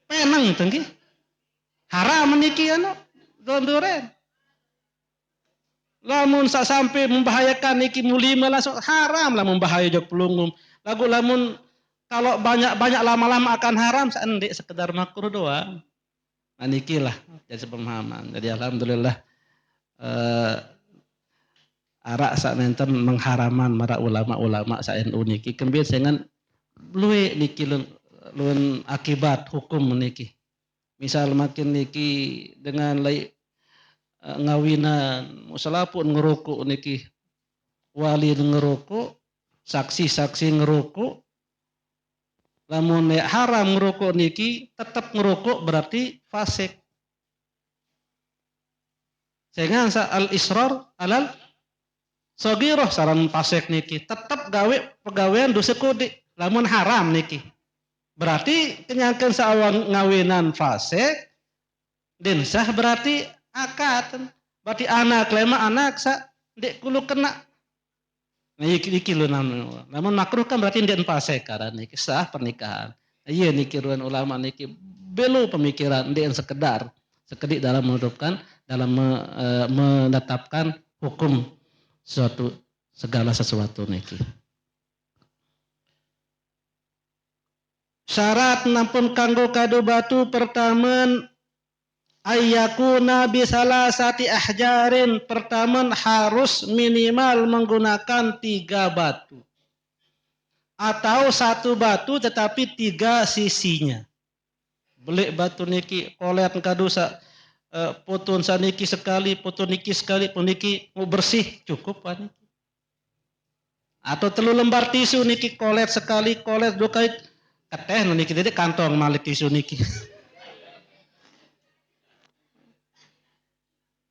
Penang tenggi. Haram niki anu, doang duren. Lamun sak sampai membahayakan niki mulima langsung haram lah membahaya jok pelungum. Lagu lamun kalau banyak-banyak lama-lama akan haram, seendik sekedar makruh doang. Nah, niki lah jadi sepemahaman. Jadi alhamdulillah eh, arak sak nenten mengharaman mara ulama-ulama sa N U niki kembir sengan luwe niki lun, lun akibat hukum niki. Misal makin niki dengan lai eh, ngawinan, musalapun ngerokok niki, wali ngerokok, saksi-saksi ngerokok, lamun nek haram ngerokok niki tetap ngerokok berarti fasik. Sehingga sa al israr alal sogiroh saran fasik niki tetap gawe pegawaian dosa kodik lamun haram niki. Berarti kenyangkan saawang ngawinan fasik den sah berarti akad. Berarti anak lema anak sa ndik kulu kena. Nah, iki, iki lho namun, namun makruh kan berarti ndik pasek karena niki sah pernikahan. Iya niki ruan ulama niki belo pemikiran ndik sekedar sekedik dalam menutupkan dalam me, eh, menetapkan hukum suatu segala sesuatu niki. Syarat nampun kanggo kado batu pertamen ayyakuna bisalasati ahjarin pertamen harus minimal menggunakan tiga batu atau satu batu tetapi tiga sisinya. Belik batu niki kolet kado sa eh, potun saniki sekali, potun niki sekali, pun niki mau bersih cukup kan. Atau telu lembar tisu niki kolet sekali, kolet dua kali keteh niki jadi kantong malik tisu niki.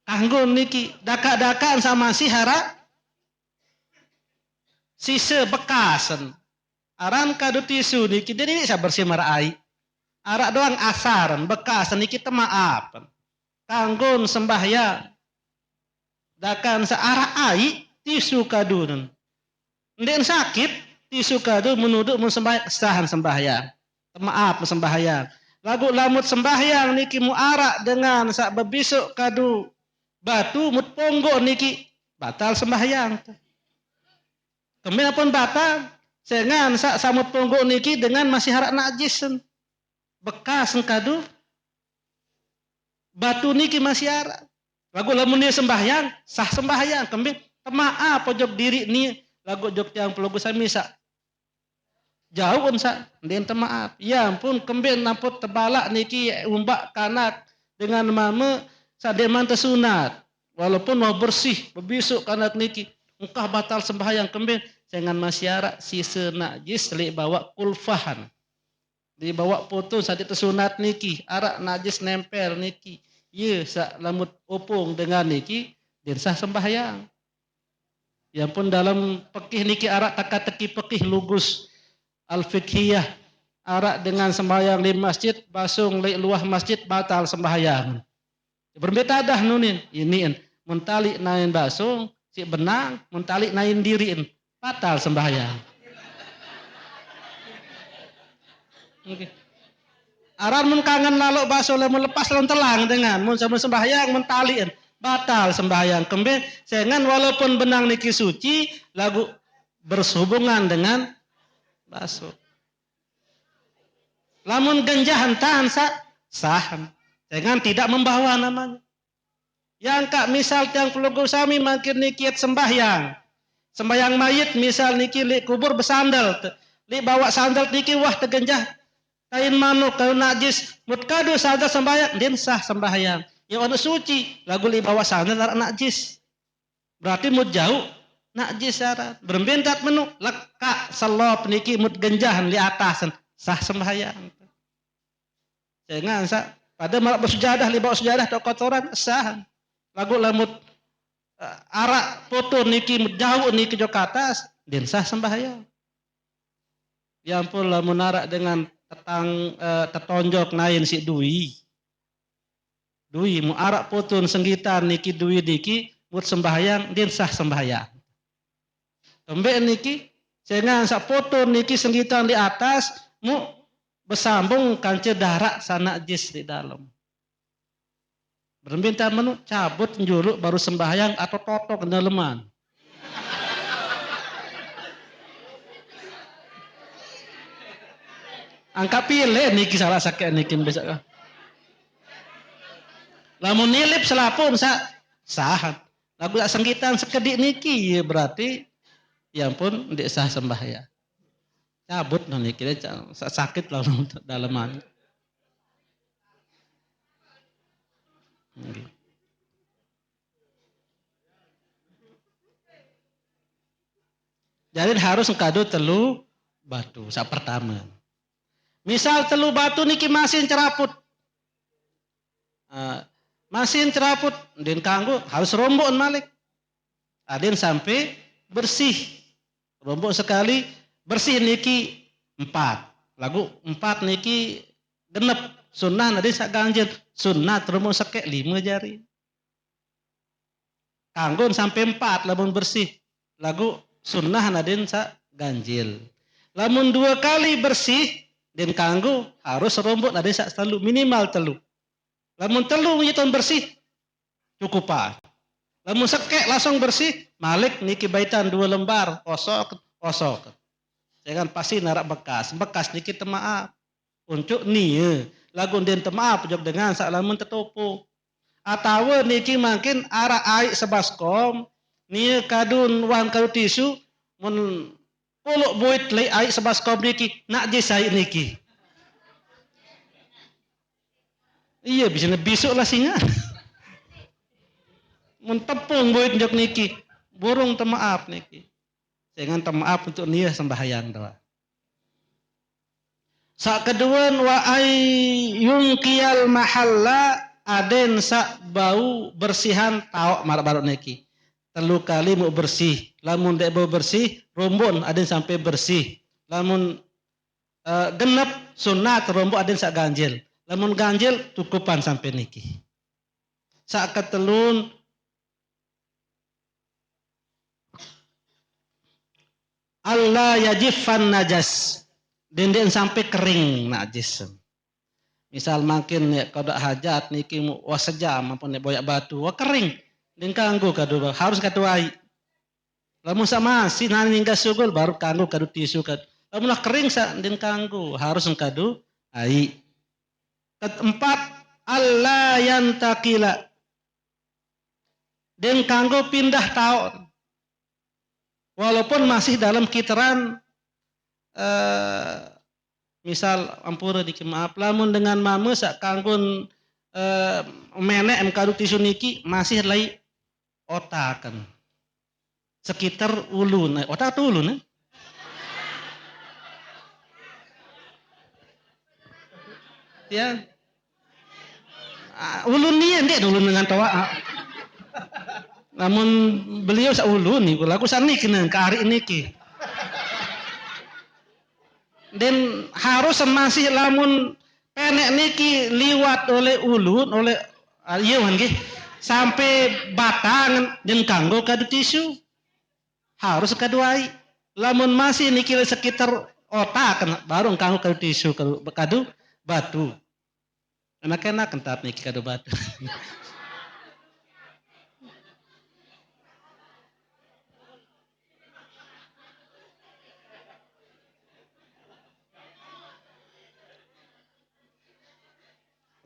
Kanggo niki daka-dakaan sama si hara sisa bekasan. Aran kado tisu niki jadi bisa bersih mara ai. Arak doang asaran bekasan niki temaapan. Kanggon sembahyang. Dakan searak ai tisu kadunan. Ndik sakit tisu kadu menuduk mun sembahyang kesahan sembahyang. Maaf sembahyang. Lagu lamut sembahyang niki mu arak dengan sak bebisuk kadu batu mut ponggok niki batal sembahyang. Kemen pun batal. Senggan sa samut punggu niki dengan masih araq najis. Bekas kadu batu niki masih araq. Laguq lamun ie sembahyang, sah sembahyang, kembe temaap ojok diriq nie, laguq ojok tiang pelungguh sami saq jauq saq ndeqn temaap. Ya ampun, kembe nampun tebalaq niki umbaq kanak dengan mame saq ndeqman tesunat. Walaupun wah bersih, bebisuq kanak niki, engkah batal sembahyang, kembe senggan masih araq sise najis leq bawaq kulfahan. Leq bawaq poton saq ndeq tesunat niki, araq najis nempel niki. Ie saq lamun opong dengan niki, ndeqn sah sembahyang. Ya ampun, dalem pekih niki araq teka-teki pekih lugus al-fiqhiyah. Araq dengan sembahyang leq masjid, basong leq luah masjid, batal sembahyang. Berembe tadah nunin, iniin. Mun taliq naen basong, siq benang, mun taliq naen diriqn, batal sembahyang. Oke. Aran mun kangen laloq basong, lamun lepas laun telang dengan, mun sampun sembahyang, mun taliqn, batal sembahyang. Kembe senggan walaupun benang niki suci, laguq berhubungan dengan basong. Lamun genjah entan saq sah, dengan tidak membawa namanya. Yang kaq misal tiang pelungguh sami mangkin niki et sembahyang. Sembahyang mayit misal niki leq kubur besandel. Leq bawaq sandel niki wah tegenjah kain manuk, kain najis. Mut kadu sandel sembahyang, ndeqn sah sembahyang. Ya anuq suci, laguq leq bawaq sandel araq najis. Berarti mut jauq najis aran. Berembe ntat menu? Lekaq selop niki mut genjahan leq atasen, sah sembahyang. Senggan saq pade maraq besujadah, leq bawaq sujadah toq kotoran, sah. Laguq lamun, eh, araq poton niki mut jauq niki ojok atas, ndeqn sah sembahyang. Ya ampun, lamun araq dengan tetang-, eh, tetonjok naen siq dui. Dui, mun araq poton senggitan niki dui niki, mut sembahyang, ndeqn sah sembahyang. Kembe niki, senggan saq poton niki senggitan leq atas, mut besambung kance daraq saq najis leq dalem. Berembe ntan menu? Cabut njuluq baruq sembahyang atau totok daleman. Angkaq pileq niki salaq sakeq niki besaq. Lamun nilip selapuq saq sah. Laguq saq senggitan sekediq niki, ye berarti, ya ampun, ndeq sah sembahyang. Cabut no niki, sa-, sakit lalu daleman. Nggih. Jadi harus kadu telu batu. Saq pertame. Misal telu batu niki masih ceraput. Eh, masih ceraput, ndeqn kanggo, harus romboqn malik. Adeqn sampe bersih. Romboq sekali, bersih niki empat. Laguq empat niki genep. Sunnah adeqn saq ganjil. Sunnah romboq sekeq lime jari. Kanggon sampe empat lamun bersih. Laguq sunnah adeqn saq ganjil. Lamun due kali bersih, ndeqn kanggo, harus romboq adeqn saq telu, minimal telu. Lamun telu ngitung bersih, cukupan. Lamun sekeq langsung bersih, malik niki baitan due lembar, osok, osok. Senggan pasti naraq bekas. Bekas niki temaap. Unjuk nie, laguq ndeqn temaap ojok dengan saq lamun tetopo. Atawe niki mangkin araq aiq sebaskom, nie kadun wahan kadu tisu, mun koloq buit leq aiq sebaskom niki, najis aiq niki. Iye, bisene bisuq lah singa. Mun tepung buit ojok niki, burung temaap niki. Senggan temaap untuq nie sembahyang doang. Saq keduen, wa ay yungkiyal mahalla, adeqn saq bau bersihan taoq maraq baruq niki. Telu kali muk bersih. Lamun ndeq bau bersih, romboqn adeqn sampe bersih. Lamun, eh, genep, sunat, romboq adeqn saq ganjil. Lamun ganjil, cukupan sampe niki. Saq ketelun, alla yajiffan najas. Ndeqn sampe kering najis. Misal mangkin ne qada hajat niki mu-, wah sejam ampun ne boyaq batu, wah kering. Ndeqn kanggo kadu, harus kadu aiq. Lamun sa masih nani ninggal sugul, baru kanggo kadu tisu kadu. Lamun lah kering sa, den kanggo, harus kadu ai. Keempat, alla yantakila. Den kanggo pindah taon. Walaupun masih dalam kitaran, eh, misal, ampura niki, maaf, lamun dengan mame sa kanggo, eh, menek kadu tisu niki masih lai otaken. Sekitar ulun, eh, otak atau ulun, eh? Ya. Ah, ulun ni, ndeq ulun dengan toa. Ah. Namun beliau sa ulun niku, lagu saniki nang, ke ari niki. Den harus masih lamun penek niki liwat oleh ulun, oleh, ah, iya, wan, nggih. Sampai batang den kanggo kadu tisu. Harus kadu ai. Lamun masih niki sekitar otak, kena, baru kanggo kadu tisu, kadu, kadu batu. Enak-enak entat niki kadu batu.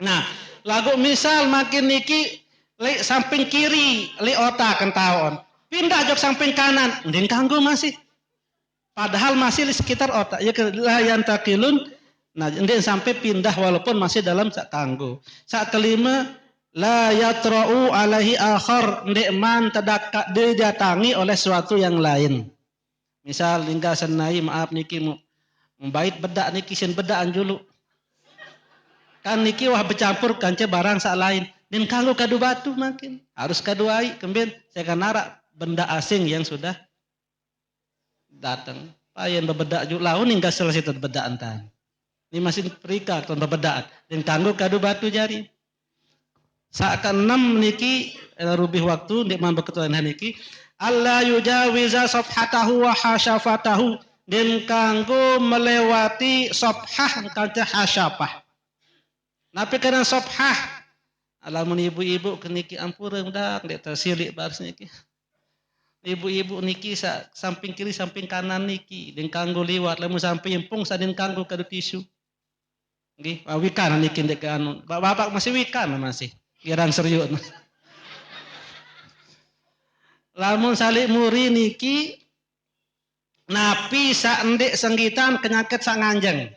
Nah, lagu misal makin niki, li samping kiri, li otak kentaon. Pindah jok samping kanan, ndin kanggo masih. Padahal masih di sekitar otak. Ya, ke-, la yantakilun, nah, ndin sampai pindah walaupun masih dalam sa kanggo. Sa kelima, la yatra'u alaihi akhar, ndeqman tedaka-, didatangi oleh suatu yang lain. Misal, ninggal senai, maaf niki, mu, mu bait bedak niki, sin bedaan julu. Kan niki wah becampur kance barang sa lain. Nin kanggo kadu batu makin. Harus kadu ai, kembin, saya kan narak benda asing yang sudah datang. Payen bebedak julu, laun ninggal selesai bedaan tan. Ni masih perika ton bebedaan. Nin kanggo kadu batu jari. Sa keenam niki, eh, rubih waktu, ndeqman beketuan niki. Alla yujawiza sofhatahu wa hasyafatahu. Den kanggo melewati sofhah kance hasyafah. Napi kena sofhah? Alamun ibu-ibu ke niki ampura, udah, ndeq tersilik baris niki. Ibu-ibu niki sa-, samping kiri, samping kanan niki, den kanggo liwat, lamun samping empung sa den kanggo kadu tisu. Nggih, ah, wikan niki ndeq ke anu. Ba-, bapak masih wikan masih. Girang serius. Lamun salik muri niki, napi sa ndeq senggitan kenyakit sa nganjeng.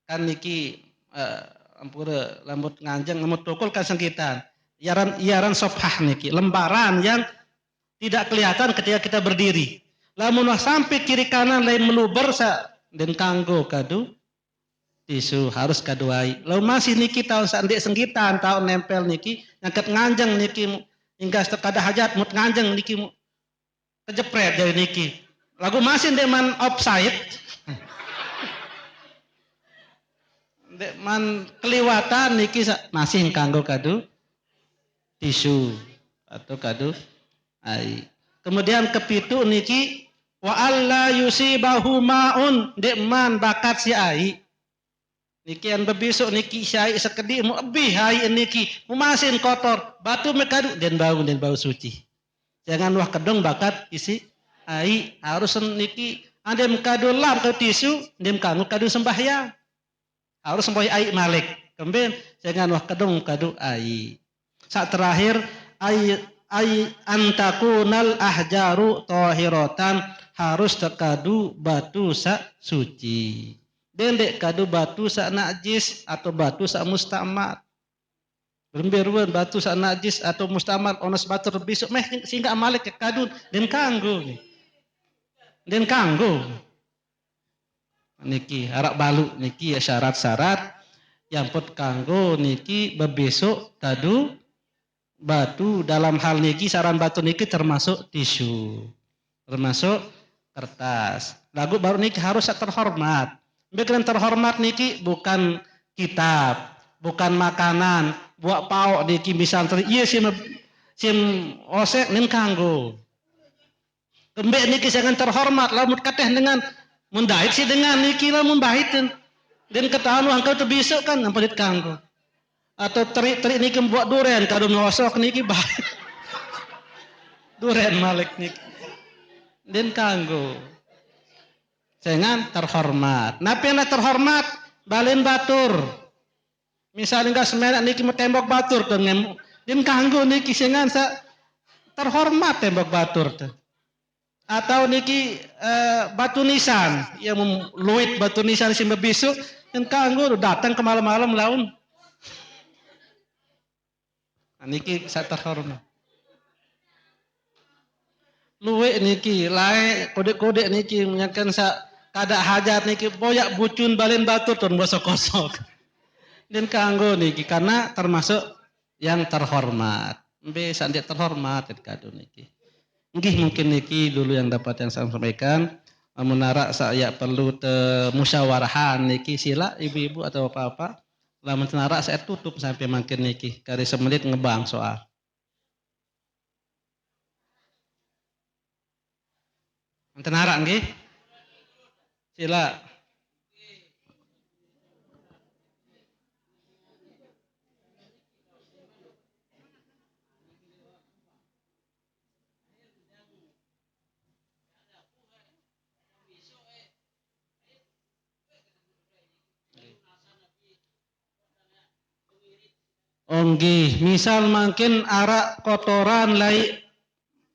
Kan niki, eh, ampura, lamun nganjeng, lamun tukul kan senggitan. Iaran, iaran sofhah niki, lembaran yang tidak kelihatan ketika kita berdiri. Lamun wah sampai kiri kanan lain meluber sa, den kanggo kadu tisu, harus kadu ai. Lamun masih niki taun sa ndeq senggitan, taun nempel niki, nyangket nganjeng niki, mu, inggas tekada hajat, mut nganjeng niki, mu, kejepret jari niki. Lagu masih ndeqman offside. Ndeqman keliwatan niki sa-, masih kanggo kadu tisu atau kadu ai. Kemudian kepitu niki, wa alla yusibahu maun, ndeqman bakat si ai. Niki an bebisuk niki si ai sekediq mu ebih ai niki, mu masih kotor, batu me kadu, den bau, den bau suci. Jangan wah kedong bakat isi ai, harus niki, andem kadu lap kadu tisu, andem kanggo kadu sembahyang. Harus sembahyang ai malik. Kembin, jangan wah kedong kadu ai. Sa terakhir, ai, ai antakunal ahjaru tohirotan, harus tekadu batu sa suci. Dendeq kadu batu sa najis atau batu sa mustamal. Berembe ruen batu sa najis atau mustamal, onas batu rebisuk, meh singgaq malik ke kadun, den kanggo. Den kanggo. Niki, araq baluq niki ya syarat-syarat yang put kanggo niki bebisuk kadu batu. Dalam hal niki, saran batu niki termasuk tisu. Termasuk kertas. Lagu baru niki harus terhormat. Mbe keren terhormat niki bukan kitab, bukan makanan, buaq paoq niki misal tadi, iya sim, sim osek nin kanggo. Kembeq niki sangat terhormat, lamun keteh dengan, mun dait si dengan niki lamun baiten. Den ketahuan wah engke tebisuk kan, ampun dit kanggo. Atau terik-terik niki buaq duren, kadu melosok niki bae. Duren malik niki. Din kanggo. Sengan terhormat. Napi yang terhormat? Balen batur. Misalnya nggak semenak niki mau tembok batur tuh ngem. Din kanggo niki sengan sa terhormat tembok batur tuh. Atau niki eh, batu nisan, yang luit batu nisan si bebisu, yang kanggo datang ke malam-malam laun. Nah, niki saya terhormat. Luwek niki, lae kodek-kodek niki, menyakan sa kada hajat niki, boyak bucun balen batur tuh bosok-kosok. Dan kanggo niki, karena termasuk yang terhormat. Mbe sandik terhormat kadu niki. Nggih, mungkin niki dulu yang dapat yang saya sampaikan. Amun narak saya perlu te musyawarahan niki, sila ibu-ibu atau bapak-bapak. Lamun narak saya tutup sampai mangkin niki. Kari semenit ngebang soal. Enten arak nggih? Sila. Onggih, misal mangkin arak kotoran lai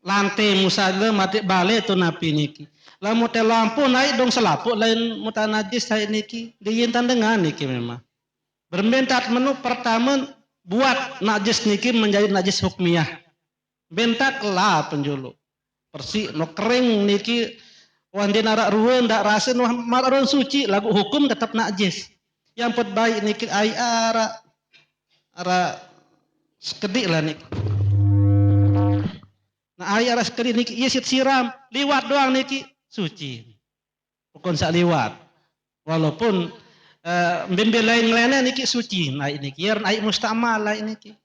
lante musala mati bale tu napi niki. Lamun te lampu naik dong selapuk lain muta najis hai niki. Diintan dengan niki memang. Bermentat menu pertama buat najis niki menjadi najis hukmiyah. Bentak la penjulu. Persi no kering niki wah din arak rua ndak rasa no mar aron suci lagu hukum tetap najis. Yang pet baik niki ai arak arak sekedik lah niki. Nah ai arak sekedik niki iya sit siram liwat doang niki suci. Bukan sak liwat. Walaupun eh, bimbil lain ngelene niki suci, nah niki ya ai mustamal lah niki.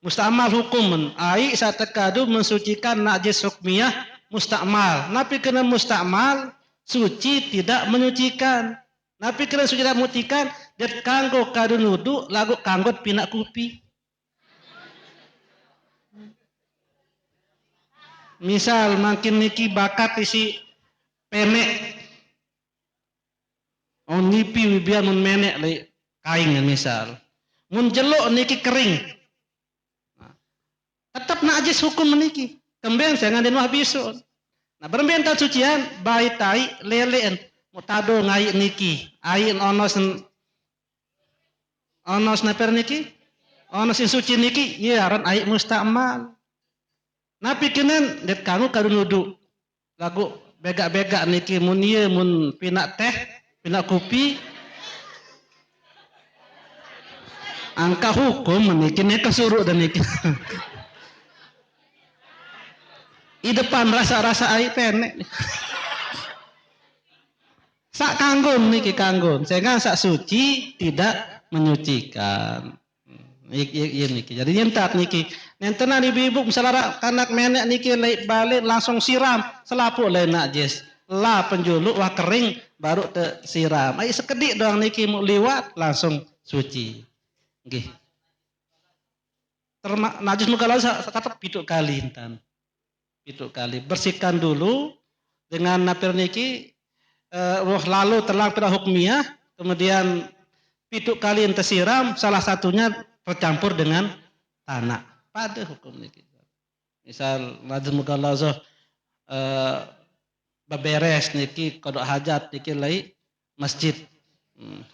Mustamal hukuman, ai satekadu mensucikan najis hukmiyah mustamal. Napi kena mustamal, suci tidak menyucikan. Napi kena suci tidak menyucikan, dia kanggo kadu nudu lagu kanggot pinak kupi. Misal mangkin niki bakat isi penek. Oh nipi wibian mun menek le kaing misal. Mun jeluk niki kering. Nah, tetap najis hukum niki. Kembeng jangan den wah bisu. Nah, beremben tau sucian, bai tai leleen. Mau tado ngai niki. Ain onos onos neper niki. Onos suci niki, iya aran ai mustamal. Napi kenen det kamu kadun wudu. Lagu bega-bega niki mun iya mun pinak teh, pinak kupi. Angka hukum niki nek kesuruh dan niki. Di depan rasa-rasa ai penek. Sak kanggun niki kanggun. Sehingga sak suci tidak menyucikan. Iya niki. Jadi nyentat niki. Nentenan ibu-ibu misalnya kanak menek niki lek balik langsung siram selapuk lain najis. Lah penjuluk wah kering baru te siram. Ai sekedik doang niki mau liwat langsung suci. Nggih. Terma, najis muka lalu kata pituk kali intan. Pituk kali. Bersihkan dulu dengan napir niki eh, roh lalu telang pira hukmiyah, kemudian pituk kali yang tersiram, salah satunya tercampur dengan tanah. Pada hukum niki. Misal najis muka lalu eh, beberes niki kodok hajat niki lai masjid. Hmm.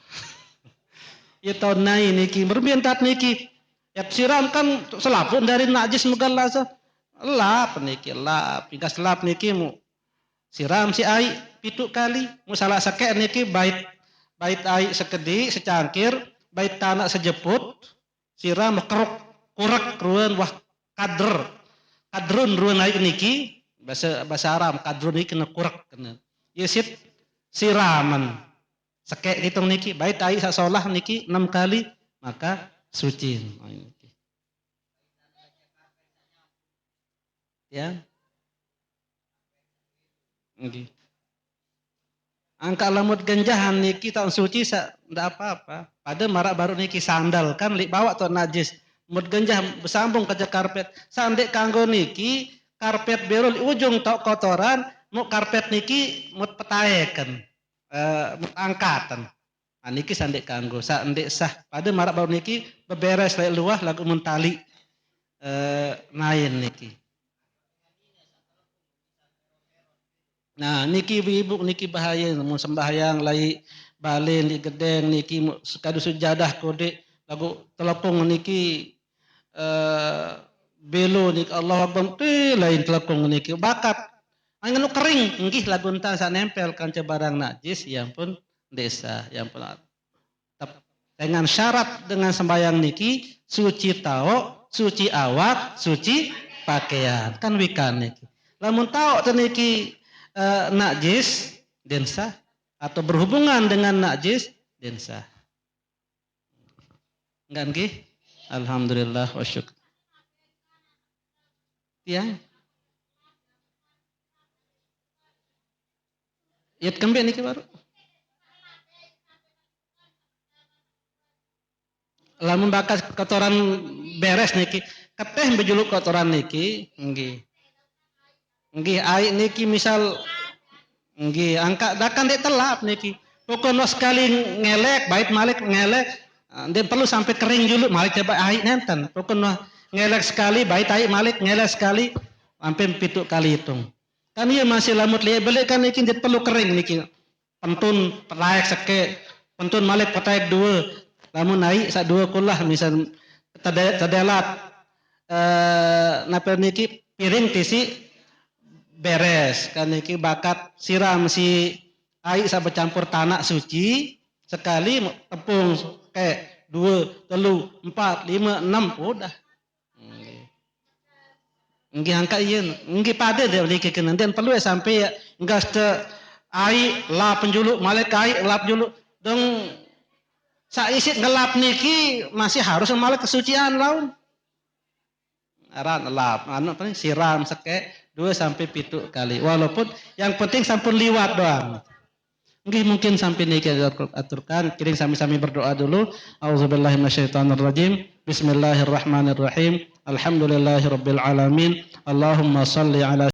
Ya tahun nai niki, berbientat niki. Ya siram kan selapun dari najis megalasa. Lap niki, lap. Pigas lap niki mu siram si ai pitu kali. Mu salah sakit niki bait bait ai sekedi secangkir, bait tanah sejeput. Siram keruk kurek ruan wah kadr. Kadrun ruan ai niki bahasa bahasa Arab kadrun niki kena kurek kena. Yesit siraman. Sekek hitung niki, baik tai sak solah niki enam kali, maka suci. Ya. Nggih. Angka lamut genjahan niki tak suci sak ndak apa-apa. Pada marak baru niki sandal kan lik bawa tu najis. Mut genjah bersambung kerja karpet. Sandek kanggo niki karpet belo ujung tau kotoran, mu karpet niki mut petaeken, eh, mut angkatan. Nah, niki saq ndeq kanggo, saq ndeq sah. Pade maraq bau niki beberes leq luah laguq mun tali, eh, naen niki. Nah, niki ibu-ibu niki bahaye, mun sembahyang laiq bale ndeq gedeng niki mu-, sekadu sujadah kodeq laguq telekung niki, eh, belo niki Allahu Akbar, tih, lain telekung niki bakat. Angin kering, nggih laguq entan saq nempel kance barang najis, ya ampun, ndeq sah, ya ampun. Tep-, dengan syarat dengan sembahyang niki, suci taoq, suci awak, suci pakaian. Kan wikan niki. Lamun taoq te niki, eh, najis, ndeqn sah. Atau berhubungan dengan najis, ndeqn sah. Enggak nggih? Alhamdulillah wa syukur. Tiang. Yet kembeq niki baruq. Lamun bakat kotoran beres niki, keteh bejuluk kotoran niki, nggih. Nggih, aiq niki misal, nggih, angkaq dakan ndeq telap niki. Pokokne sekali ngelek, bait malik ngelek, ndeq perlu sampai kering juluq, malik coba aiq nenten. Pokokne ngelek sekali, bait aiq malik, ngelek sekali, sampai pituq kali itung. Kan iya masih lamun leq beleq kan niki ndeq perlu kering niki. Pentun petaek sekeq, pentun malik petaek due. Lamun aiq saq due kulah misal tede-, tedelat, eh, nape niki piring tisi beres. Kan niki bakat siram si aiq saq becampur tanaq suci, sekali tepung sekeq, due, telu, empat, lime, enem, udah. Nggih. Nggih, angkaq iye. Nggih, pade ndeq niki kene. Ndeqn perlu sampai enggas te aiq lap juluq, malik aiq lap juluq. Dong saq isiq ngelap niki masih harus malik kesucian laun. Aran lap, anu paling siram sekeq due sampai pituq kali. Walaupun yang penting sampun liwat doang. Nggih, mungkin sampai niki aturkan, kiring sami-sami berdoa dulu. Auzubillahi minasyaitonirrajim. Bismillahirrahmanirrahim. Alhamdulillahirabbil alamin. Allahumma shalli ala